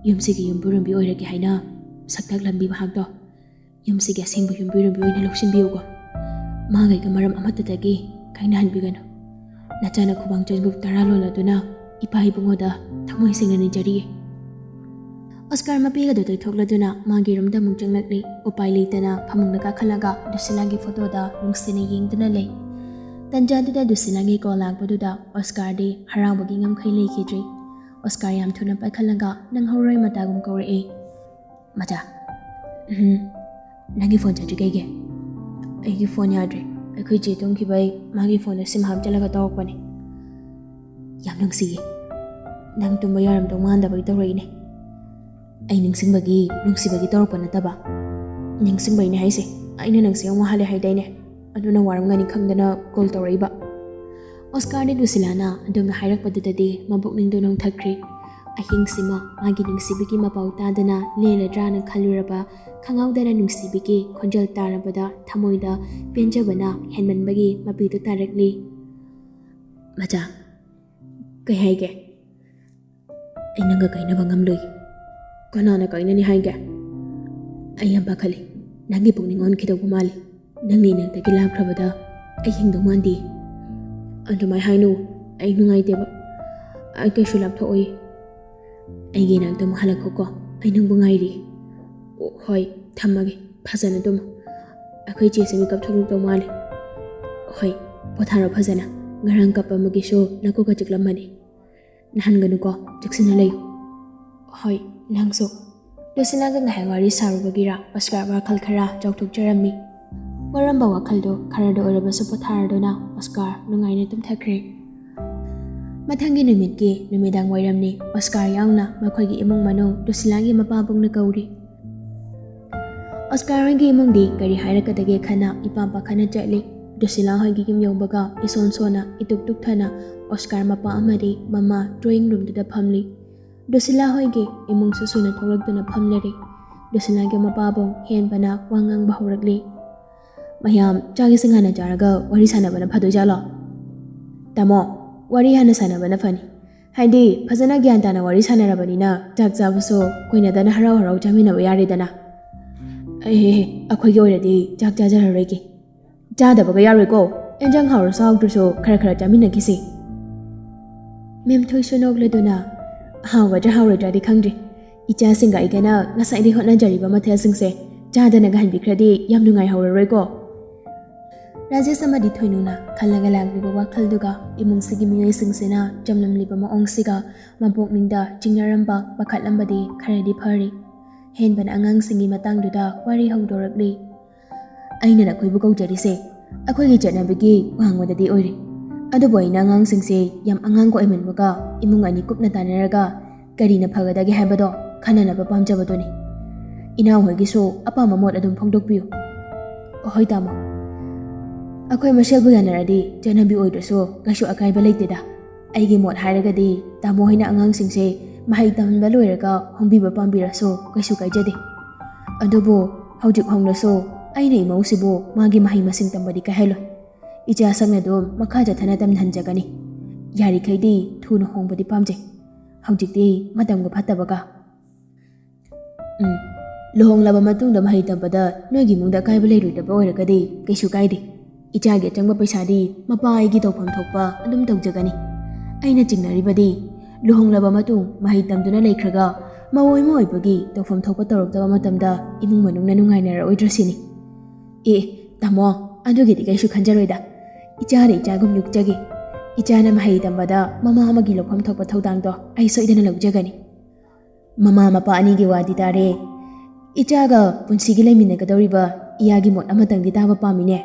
ꯌꯨꯝꯁꯤꯒꯤ ꯌꯨꯝꯕꯨꯔꯦꯝꯕꯤ ꯑꯣꯏꯔꯒꯦ ꯍꯥꯏꯅ ꯁꯛꯇꯥꯛꯂꯝꯕꯤ ꯃꯍꯥꯛꯇꯣ ꯌꯨꯝꯁꯤꯒꯤ ꯑꯁꯦꯡꯕ ꯌꯨꯝꯕꯨꯔꯦꯝꯕꯤ ꯑꯣꯏꯅ ꯂꯧꯁꯤꯟꯕꯤꯌꯨꯀꯣ꯫ ꯃꯥꯒ ꯑꯩꯒ ꯃꯔꯝ ꯑꯃꯠꯇꯗꯒꯤ ꯀꯥꯏꯅꯍꯟꯕꯤꯒꯅꯨ꯫ ꯅꯆꯥꯅ ꯈꯨꯕꯥꯡ ꯆꯟꯒꯨꯞ ꯇꯔꯥ ꯂꯣꯜꯂꯗꯨꯅ ꯏꯄꯥ ꯏꯕꯨꯡꯉꯣꯗ ꯊꯃꯣꯏ ꯁꯦꯡꯅ ꯅꯤꯖꯔꯤꯌꯦ꯫ ꯑꯣꯁꯀꯥꯔ ꯃꯄꯦꯒꯗꯨ ꯇꯩꯊꯣꯛꯂꯗꯨꯅ ꯃꯥꯒꯤ ꯔꯨꯝꯗ ꯑꯃꯨꯛ ꯆꯪꯂꯛꯂꯤ꯫ ꯎꯄꯥꯏ ꯂꯩꯇꯅ ꯐꯃꯨꯡꯗ ꯀꯥꯈꯠꯂꯒ ꯗꯨꯁꯤꯂꯥꯒꯤ ꯐꯣꯇꯣꯗ ꯅꯨꯡꯁꯤꯅ ꯌꯦꯡꯗꯨꯅ ꯂꯩ꯫ ꯇꯟꯖꯥꯗꯨꯗ ꯗꯨꯁꯤꯂꯥꯒꯤ ꯀꯣꯜ ꯂꯥꯛꯄꯗꯨꯗ ꯑꯣꯁꯀꯥꯔꯗꯤ ꯍꯔꯥꯎꯕꯒꯤ ꯉꯝꯈꯩ ꯂꯩꯈꯤꯗ꯭ꯔꯦ꯫ ꯑꯣꯁꯀꯥꯔ ꯌꯥꯝ ꯊꯨꯅ ꯄꯥꯏꯈꯠꯂꯒ ꯅꯪꯍꯧꯔꯣꯏ ꯃꯇꯥꯒꯨꯝ ꯀꯧꯔꯛꯑꯦ꯫ "ꯃꯆꯥ, ꯎꯝ, ꯅꯪꯒꯤ ꯐꯣꯟ ꯆꯠꯇ꯭ꯔꯤ ꯀꯩꯒꯤ?" "ꯑꯩꯒꯤ ꯐꯣꯟ ꯌꯥꯗ꯭ꯔꯦ꯫ ꯑꯩꯈꯣꯏ ꯆꯦ ꯇꯨꯝꯈꯤꯕꯩ ꯃꯥꯒꯤ ꯐꯣꯟꯗ ꯁꯤꯝ ꯍꯥꯞꯆꯜꯂꯒ ꯇꯧꯔꯛꯄꯅꯦ꯫ ꯌꯥꯝ ꯅꯨꯡꯁꯤꯌꯦ꯫ ꯅꯪ ꯇꯨꯝꯕ ꯌꯥꯔꯝꯗꯧ ꯃꯥꯟꯗꯕꯒꯤ ꯇꯧꯔꯛꯏꯅꯦ꯫ ꯑꯩ ꯅꯤꯡꯁꯤꯡꯕꯒꯤ, ꯅꯨꯡꯁꯤꯕꯒꯤ ꯇꯧꯔꯛꯄ ꯅꯠꯇꯕ꯫ ꯅꯤꯡꯁꯤꯡꯕꯩꯅꯦ ꯍꯥꯏꯁꯦ꯫ ꯑꯩꯅ ꯅꯪꯁꯦ ꯌꯥꯝ ꯋꯥꯍꯜꯂꯦ ꯍꯥꯏꯗꯥꯏꯅꯦ? ꯑꯗꯨꯅ ꯋꯥꯔꯝꯒꯅꯤ ꯈꯪꯗꯅ ꯀꯣꯜ ꯇꯧꯔꯛꯏꯕ꯫" ꯑꯣꯁꯀꯥꯔꯗꯤ ꯂꯨꯁꯤꯂꯥꯅ ꯑꯗꯨꯝꯅ ꯍꯥꯏꯔꯛꯄꯗꯨꯗꯗꯤ ꯃꯕꯨꯛꯅꯤꯡꯗꯨ ꯅꯣꯡꯊꯛꯈ꯭ꯔꯦ꯫ ꯑꯍꯤꯡꯁꯤꯃ ꯃꯥꯒꯤ ꯅꯨꯡꯁꯤꯕꯤꯒꯤ ꯃꯄꯥꯎ ꯇꯥꯗꯅ ꯂꯦꯜꯂꯗ꯭ꯔꯥꯅ ꯈꯜꯂꯨꯔꯕ ꯈꯪꯍꯧꯗꯅ ꯅꯨꯡꯁꯤꯕꯤꯒꯤ ꯈꯣꯟꯖꯦꯜ ꯇꯥꯔꯕꯗ ꯊꯃꯣꯏꯗ ꯄꯦꯟꯖꯕꯅ ꯍꯦꯟꯃꯟꯕꯒꯤ ꯃꯄꯤꯗꯨ ꯇꯥꯔꯛꯂꯤ꯫ "ꯃꯆꯥ, ꯀꯩ ꯍꯥꯏꯒꯦ?" "ꯑꯩ ꯅꯪꯒ ꯀꯥꯏꯅꯕ ꯉꯝꯂꯣꯏ꯫" "ꯀꯅꯥꯅ ꯀꯥꯏꯅꯅꯤ ꯍꯥꯏꯒꯦ?" "ꯑꯩ ꯌꯥꯝ ꯄꯥꯈꯠꯂꯤ꯫ ꯅꯪꯒꯤ ꯄꯨꯛꯅꯤꯡ ꯑꯣꯟꯈꯤꯗꯧꯕ ꯃꯥꯜꯂꯤ꯫ ꯅꯪꯅ ꯏꯅꯥꯛꯇꯒꯤ ꯂꯥꯞꯈ꯭ꯔꯕꯗ ꯑꯩ ꯍꯤꯡꯗꯧ ꯃꯥꯟꯗꯦ꯫" "ꯑꯗꯨꯃꯥꯏ ꯍꯥꯏꯅꯨ꯫ ꯑꯩ ꯅꯨꯡꯉꯥꯏꯇꯦꯕ꯫ ꯑꯩ ꯀꯩꯁꯨ ꯂꯥꯞꯊꯣꯛꯑꯣꯏ꯫ ꯑꯩꯒꯤ ꯏꯅꯥꯛꯇ ꯑꯃꯨꯛ ꯍꯜꯂꯛꯈꯣꯀꯣ꯫ ꯑꯩ ꯅꯪꯕꯨ ꯉꯥꯏꯔꯤ꯫" "ꯑꯣ, ꯍꯣꯏ, ꯊꯝꯃꯒꯦ꯫ ꯐꯖꯅ ꯇꯨꯝꯃꯨ꯫ ꯑꯩꯈꯣꯏ ꯆꯦꯁꯦ ꯃꯤꯀꯞ ꯊꯣꯛꯂꯛꯇꯧ ꯃꯥꯜꯂꯤ꯫" "ꯍꯣꯏ, ꯄꯣꯊꯥꯔꯣ ꯐꯖꯅ꯫ ꯉꯔꯥꯡ ꯀꯞꯄ ꯑꯃꯒꯤꯁꯨ ꯅꯀꯣꯛꯀ ꯆꯤꯛꯂꯝꯃꯅꯤ꯫ ꯅꯥꯍꯟꯒꯅꯨꯀꯣ, ꯆꯦꯛꯁꯤꯟꯅ ꯂꯩꯌꯨ꯫" ꯍꯣꯏ, ꯅꯪꯁꯨ꯫ ꯂꯨꯁꯤꯂꯥꯒ ꯉꯥꯏꯍꯥꯛ ꯋꯥꯔꯤ ꯁꯥꯔꯨꯕꯒꯤꯔ ꯑꯣꯁꯀꯥꯔ ꯋꯥꯈꯜ ꯈꯔ ꯆꯥꯎꯊꯣꯛꯆꯔꯝꯃꯤ꯫ ꯋꯥꯔꯝꯕ ꯋꯥꯈꯜꯗꯣ ꯈꯔꯗ ꯑꯣꯏꯔꯕꯁꯨ ꯄꯣꯊꯥꯔꯗꯨꯅ ꯑꯣꯁꯀꯥꯔ ꯅꯨꯡꯉꯥꯏꯅ ꯇꯨꯝꯊꯈ꯭ꯔꯦ꯫ ꯃꯊꯪꯒꯤ ꯅꯨꯃꯤꯠꯀꯤ ꯅꯨꯃꯤꯗꯥꯡ ꯋꯥꯏꯔꯝꯅꯤ꯫ ꯑꯣꯁꯀꯥꯔ ꯌꯥꯎꯅ ꯃꯈꯣꯏꯒꯤ ꯏꯃꯨꯡ ꯃꯅꯨꯡ ꯂꯨꯁꯤꯂꯥꯒꯤ ꯃꯄꯥꯕꯨꯡꯅ ꯀꯧꯔꯤ꯫ ꯑꯣꯁꯀꯥꯔ ꯍꯣꯏꯒꯤ ꯏꯃꯨꯡꯗꯤ ꯀꯔꯤ ꯍꯥꯏꯔꯛꯀꯗꯒꯦ ꯈꯟꯅ ꯏꯄꯥ ꯄꯥꯈꯠꯅ ꯆꯠꯂꯤ꯫ ꯂꯨꯁꯤꯂꯥ ꯍꯣꯏꯒꯤ ꯌꯨꯝ ꯌꯧꯕꯒ ꯏꯁꯣꯟ ꯁꯣꯟꯅ ꯏꯇꯨꯛ ꯇꯨꯛꯊꯅ ꯑꯣꯁꯀꯥꯔ ꯃꯄꯥ ꯑꯃꯗꯤ ꯃꯃꯥ ꯗ꯭ꯔꯣꯌꯤꯡ ꯔꯨꯝꯗꯨꯗ ꯐꯝꯂꯤ꯫ ꯂꯨꯁꯤꯂꯥ ꯍꯣꯏꯒꯤ ꯏꯃꯨꯡꯁꯨ ꯁꯨꯅ ꯊꯣꯛꯂꯛꯇꯨꯅ ꯐꯝꯂꯔꯦ꯫ ꯂꯨꯁꯤꯂꯥꯒꯤ ꯃꯄꯥꯕꯨꯡ ꯍꯦꯟꯕꯅ ꯋꯥ ꯉꯥꯡꯕ ꯍꯧꯔꯛꯂꯤ꯫ "ꯃꯌꯥꯝ ꯆꯥꯛ ꯏꯁꯤꯡ ꯍꯥꯟꯅ ꯆꯥꯔꯒ ꯋꯥꯔꯤ ꯁꯥꯟꯅꯕꯅ ꯐꯗꯣꯏꯖꯥꯠꯂꯣ?" "ꯇꯥꯃꯣ, ꯋꯥꯔꯤ ꯍꯥꯟꯅ ꯁꯥꯟꯅꯕꯅ ꯐꯅꯤ꯫ ꯍꯥꯏꯗꯤ, ꯐꯖꯅ ꯒ꯭ꯌꯥꯟ ꯇꯥꯅ ꯋꯥꯔꯤ ꯁꯥꯟꯅꯔꯕꯅꯤꯅ ꯆꯥꯛ ꯆꯥꯕꯁꯨ ꯀꯣꯏꯅꯗꯅ ꯍꯔꯥꯎ ꯍꯔꯥꯎ ꯆꯥꯃꯤꯟꯅꯕ ꯌꯥꯔꯦꯗꯅ꯫" "ꯑꯦ, ꯑꯩꯈꯣꯏꯒꯤ ꯑꯣꯏꯅꯗꯤ ꯆꯥꯛ ꯆꯥꯖꯔꯔꯣꯏꯒꯦ꯫ ꯆꯥꯗꯕꯒ ꯌꯥꯔꯣꯏꯀꯣ꯫ ꯑꯦꯟꯖꯥꯡ ꯍꯥꯎꯔꯁꯨ ꯍꯥꯎꯇ꯭ꯔꯁꯨ ꯈꯔ ꯈꯔ ꯆꯥꯃꯤꯟꯅꯈꯤꯁꯤ꯫" ꯃꯦꯝꯊꯣꯏꯁꯨ ꯅꯣꯛꯂꯗꯨꯅ, "ꯍꯥꯎꯒꯗ꯭ꯔꯥ ꯍꯥꯎꯔꯣꯏꯗ꯭ꯔꯥꯗꯤ ꯈꯪꯗ꯭ꯔꯤ꯫ ꯏꯆꯥꯁꯤꯡꯒ ꯑꯩꯒꯅ ꯉꯁꯥꯏꯗꯩ ꯍꯣꯠꯅꯖꯔꯤꯕ ꯃꯊꯦꯜꯁꯤꯡꯁꯦ ꯆꯥꯗꯅꯒ ꯍꯟꯕꯤꯈ꯭ꯔꯗꯤ ꯌꯥꯝ ꯅꯨꯡꯉꯥꯏꯍꯧꯔꯔꯣꯏꯀꯣ꯫" ꯔꯥꯖꯦꯁ ꯑꯃꯗꯤ ꯊꯣꯏꯅꯨꯅ ꯈꯜꯂꯒ ꯂꯥꯛꯂꯤꯕ ꯋꯥꯈꯜꯗꯨꯒ ꯏꯃꯨꯡꯁꯤꯒꯤ ꯃꯤꯑꯣꯏꯁꯤꯡꯁꯤꯅ ꯆꯝꯂꯝꯂꯤꯕ ꯃꯑꯣꯡꯁꯤꯒ ꯃꯄꯨꯛꯅꯤꯡꯗ ꯆꯤꯡꯅꯔꯝꯕ, ꯄꯥꯈꯠꯂꯝꯕꯗꯤ ꯈꯔꯗꯤ ꯐꯔꯤ꯫ ꯍꯦꯟꯕꯅ ꯑꯉꯥꯡꯁꯤꯡꯒꯤ ꯃꯇꯥꯡꯗꯨꯗ ꯋꯥꯔꯤ ꯍꯧꯗꯣꯔꯛꯂꯤ꯫ "ꯑꯩꯅ ꯅꯈꯣꯏꯕꯨ ꯀꯧꯖꯔꯤꯁꯦ ꯑꯩꯈꯣꯏꯒꯤ ꯆꯠꯅꯕꯤꯒꯤ ꯋꯥꯡꯃꯗꯗꯤ ꯑꯣꯏꯔꯦ, ꯑꯗꯨꯕꯨ ꯑꯩꯅ ꯑꯉꯥꯡꯁꯤꯡꯁꯦ ꯌꯥꯝ ꯑꯉꯥꯡꯒ ꯑꯣꯏꯃꯟꯕꯒ ꯏꯃꯨꯡ ꯑꯅꯤ ꯀꯨꯞꯅ ꯇꯥꯟꯅꯔꯒ ꯀꯔꯤꯅ ꯐꯒꯗꯒꯦ ꯍꯥꯏꯕꯗꯣ ꯈꯟꯅꯅꯕ ꯄꯥꯝꯖꯕꯗꯨꯅꯤ꯫ ꯏꯅꯥꯎ ꯍꯣꯏꯒꯤꯁꯨ ꯑꯄꯥꯝꯕ ꯃꯣꯠ ꯑꯗꯨꯝ ꯐꯣꯡꯗꯣꯛꯄꯤꯌꯨ꯫" "ꯍꯣꯏ ꯇꯥꯃꯣ, ꯑꯩꯈꯣꯏ ꯃꯁꯦꯜꯕꯨ ꯌꯥꯅꯔꯗꯤ ꯆꯠꯅꯕꯤ ꯑꯣꯏꯗ꯭ꯔꯁꯨ ꯀꯩꯁꯨ ꯑꯀꯥꯏꯕ ꯂꯩꯇꯦꯗ꯫ ꯑꯩꯒꯤ ꯃꯣꯠ ꯍꯥꯏꯔꯒꯗꯤ ꯇꯥꯃꯣ ꯍꯣꯏꯅ ꯑꯉꯥꯡꯁꯤꯡꯁꯦ ꯃꯍꯩ ꯇꯝꯍꯟꯕ ꯂꯣꯏꯔꯒ ꯍꯣꯡꯕꯤꯕ ꯄꯥꯝꯕꯤꯔꯁꯨ ꯀꯩꯁꯨ ꯀꯥꯏꯖꯗꯦ꯫ ꯑꯗꯨꯕꯨ ꯍꯧꯖꯤꯛ ꯍꯣꯡꯂꯁꯨ ꯑꯩꯅ ꯏꯃꯧꯁꯤꯕꯨ ꯃꯥꯒꯤ ꯃꯍꯩ ꯃꯁꯤꯡ ꯇꯝꯕꯗꯤ ꯀꯥꯏꯍꯜꯂꯣꯏ꯫ ꯏꯆꯥ ꯁꯛꯅ ꯑꯗꯨꯝ ꯃꯈꯥ ꯆꯠꯊꯅ ꯇꯝꯍꯟꯖꯒꯅꯤ꯫ ꯌꯥꯔꯤꯈꯩꯗꯤ ꯊꯨꯅ ꯍꯣꯡꯕꯗꯤ ꯄꯥꯝꯖꯩ꯫ ꯍꯧꯖꯤꯛꯇꯤ ꯃꯇꯝꯒ ꯐꯠꯇꯕꯒ꯫" "ꯎꯝ, ꯂꯨꯍꯣꯡꯂꯕ ꯃꯇꯨꯡꯗ ꯃꯍꯩ ꯇꯝꯕꯗ ꯅꯣꯏꯒꯤ ꯏꯃꯨꯡꯗ ꯑꯀꯥꯏꯕ ꯂꯩꯔꯣꯏꯗꯕ ꯑꯣꯏꯔꯒꯗꯤ ꯀꯩꯁꯨ ꯀꯥꯏꯗꯦ꯫ ꯏꯆꯥꯒꯤ ꯑꯆꯪꯕ ꯄꯩꯁꯥꯗꯤ ꯃꯄꯥ ꯑꯩꯒꯤ ꯇꯧꯐꯝ ꯊꯣꯛꯄ ꯑꯗꯨꯝ ꯇꯧꯖꯒꯅꯤ꯫ ꯑꯩꯅ ꯆꯤꯡꯅꯔꯤꯕꯗꯤ ꯂꯨꯍꯣꯡꯂꯕ ꯃꯇꯨꯡ ꯃꯍꯩ ꯇꯝꯗꯨꯅ ꯂꯩꯈ꯭ꯔꯒ ꯃꯧ ꯑꯃ ꯑꯣꯏꯕꯒꯤ ꯇꯧꯐꯝ ꯊꯣꯛꯄ ꯇꯧꯔꯛꯇꯕ ꯃꯇꯝꯗ ꯏꯃꯨꯡ ꯃꯅꯨꯡꯅ ꯅꯨꯡꯉꯥꯏꯅꯔꯛꯑꯣꯏꯗ꯭ꯔ ꯁꯤꯅꯤ꯫" "ꯑꯦ, ꯇꯥꯃꯣ, ꯑꯗꯨꯒꯤꯗꯤ ꯀꯩꯁꯨ ꯈꯟꯖꯔꯣꯏꯗ꯫ ꯏꯆꯥꯅ ꯏꯆꯥꯒꯨꯝ ꯌꯣꯛꯆꯒꯦ꯫ ꯏꯆꯥꯅ ꯃꯍꯩ ꯇꯝꯕꯗ ꯃꯃꯥ ꯑꯃꯒꯤ ꯂꯧꯐꯝ ꯊꯣꯛꯄ ꯊꯧꯗꯥꯡꯗꯣ ꯑꯩ ꯁꯣꯏꯗꯅ ꯂꯧꯖꯒꯅꯤ꯫" ꯃꯃꯥ ꯃꯄꯥ ꯑꯅꯤꯒꯤ ꯋꯥꯗꯤ ꯇꯥꯔꯦ꯫ ꯏꯆꯥꯒ ꯄꯨꯟꯁꯤꯒꯤ ꯂꯩꯃꯤꯟꯅꯒꯗꯧꯔꯤꯕ ꯏꯌꯥꯒꯤ ꯃꯣꯠ ꯑꯃꯇꯪꯗꯤ ꯇꯥꯕ ꯄꯥꯝꯃꯤꯅꯦ꯫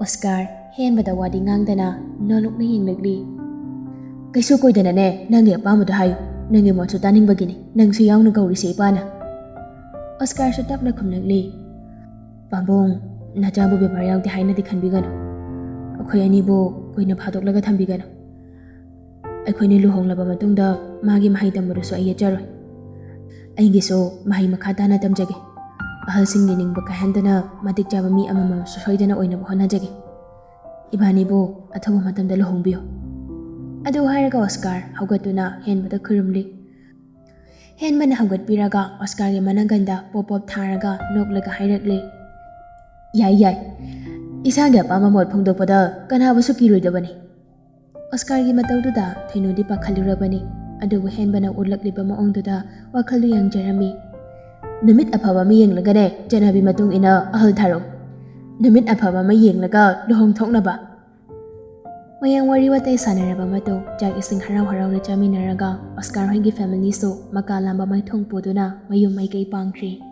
ꯑꯣꯁꯀꯥꯔ ꯍꯦꯟꯕꯗ ꯋꯥꯗꯤ ꯉꯥꯡꯗꯅ ꯅꯣꯂꯨꯛꯅ ꯌꯦꯡꯂꯛꯂꯤ꯫ "ꯀꯩꯁꯨ ꯀꯣꯏꯗꯅꯅꯦ, ꯅꯪꯒꯤ ꯑꯄꯥꯝꯕꯗꯣ ꯍꯥꯏꯌꯨ꯫ ꯅꯪꯒꯤ ꯃꯣꯠꯁꯨ ꯇꯥꯅꯤꯡꯕꯒꯤꯅꯤ ꯅꯪꯁꯨ ꯌꯥꯎꯅ ꯀꯧꯔꯤꯁꯦ, ꯏꯄꯥꯅ꯫" ꯑꯣꯁꯀꯥꯔꯁꯨ ꯇꯞꯅ ꯈꯨꯝꯂꯛꯂꯤ꯫ "ꯄꯥꯕꯨꯡ, ꯅꯆꯥꯕꯨ ꯕꯦꯕꯥꯔ ꯌꯥꯎꯗꯦ ꯍꯥꯏꯅꯗꯤ ꯈꯟꯕꯤꯒꯅꯨ꯫ ꯑꯩꯈꯣꯏ ꯑꯅꯤꯕꯨ ꯀꯨꯏꯅ ꯐꯥꯗꯣꯛꯂꯒ ꯊꯝꯕꯤꯒꯅꯨ꯫ ꯑꯩꯈꯣꯏꯅꯤ ꯂꯨꯍꯣꯡꯂꯕ ꯃꯇꯨꯡꯗ ꯃꯥꯒꯤ ꯃꯍꯩ ꯇꯝꯕꯗꯨꯁꯨ ꯑꯩ ꯌꯦꯠꯆꯔꯣꯏ꯫ ꯑꯩꯒꯤꯁꯨ ꯃꯍꯩ ꯃꯈꯥ ꯇꯥꯅ ꯇꯝꯖꯒꯦ꯫ ꯑꯍꯜꯁꯤꯡꯒꯤ ꯅꯤꯡꯕ ꯀꯥꯏꯍꯟꯗꯅ ꯃꯇꯤꯛ ꯆꯥꯕ ꯃꯤ ꯑꯃꯃꯝꯁꯨ ꯁꯣꯏꯗꯅ ꯑꯣꯏꯅꯕ ꯍꯣꯠꯅꯖꯒꯦ꯫ ꯏꯕꯥꯅꯤꯕꯨ ꯑꯊꯨꯕ ꯃꯇꯝꯗ ꯂꯨꯍꯣꯡꯕꯤꯌꯨ꯫" ꯑꯗꯨ ꯍꯥꯏꯔꯒ ꯑꯣꯁꯀꯥꯔ ꯍꯧꯒꯠꯇꯨꯅ ꯍꯦꯟꯕꯗ ꯈꯨꯔꯨꯝꯂꯤ꯫ ꯍꯦꯟꯕꯅ ꯍꯧꯒꯠꯄꯤꯔꯒ ꯑꯣꯁꯀꯥꯔꯒꯤ ꯃꯅꯥꯒꯟꯗ ꯄꯣꯞ ꯄꯣꯞ ꯊꯥꯔꯒ ꯅꯣꯛꯂꯒ ꯍꯥꯏꯔꯛꯂꯤ, "ꯌꯥꯏ, ꯌꯥꯏ꯫ ꯏꯁꯥꯒꯤ ꯑꯄꯥꯝꯕ ꯃꯣꯠ ꯐꯣꯡꯗꯣꯛꯄꯗ ꯀꯅꯥꯕꯨꯁꯨ ꯀꯤꯔꯣꯏꯗꯕꯅꯤ꯫" ꯑꯣꯁꯀꯥꯔꯒꯤ ꯃꯇꯧꯗꯨꯗ ꯊꯣꯏꯅꯨꯗꯤ ꯄꯥꯈꯠꯂꯨꯔꯕꯅꯤ, ꯑꯗꯨꯕꯨ ꯍꯦꯟꯕꯅ ꯎꯠꯂꯛꯂꯤꯕ ꯃꯑꯣꯡꯗꯨꯗ ꯋꯥꯈꯜꯗꯨ ꯌꯥꯡꯖꯔꯝꯃꯤ꯫ "ꯅꯨꯃꯤꯠ ꯑꯐꯕ ꯑꯃ ꯌꯦꯡꯂꯒꯅꯦ, ꯆꯠꯅꯕꯤ ꯃꯇꯨꯡ ꯏꯟꯅ ꯑꯍꯜ ꯊꯥꯔꯛꯎ꯫ ꯅꯨꯃꯤꯠ ꯑꯐꯕ ꯑꯃ ꯌꯦꯡꯂꯒ ꯂꯨꯍꯣꯡꯊꯣꯛꯅꯕ꯫" ꯃꯌꯥꯝ ꯋꯥꯔꯤ ꯋꯥꯇꯥꯏ ꯁꯥꯟꯅꯔꯕ ꯃꯇꯨꯡ ꯆꯥꯛ ꯏꯁꯤꯡ ꯍꯔꯥꯎ ꯍꯔꯥꯎꯅ ꯆꯥꯃꯤꯟꯅꯔꯒ ꯑꯣꯁꯀꯥꯔ ꯍꯣꯏꯒꯤ ꯐꯦꯃꯤꯂꯤꯁꯨ ꯃꯀꯥ ꯂꯥꯝꯕ ꯃꯥꯏꯊꯣꯡ ꯄꯨꯗꯨꯅ ꯃꯌꯨꯝ ꯃꯥꯏꯀꯩ ꯄꯥꯡꯈ꯭ꯔꯤ꯫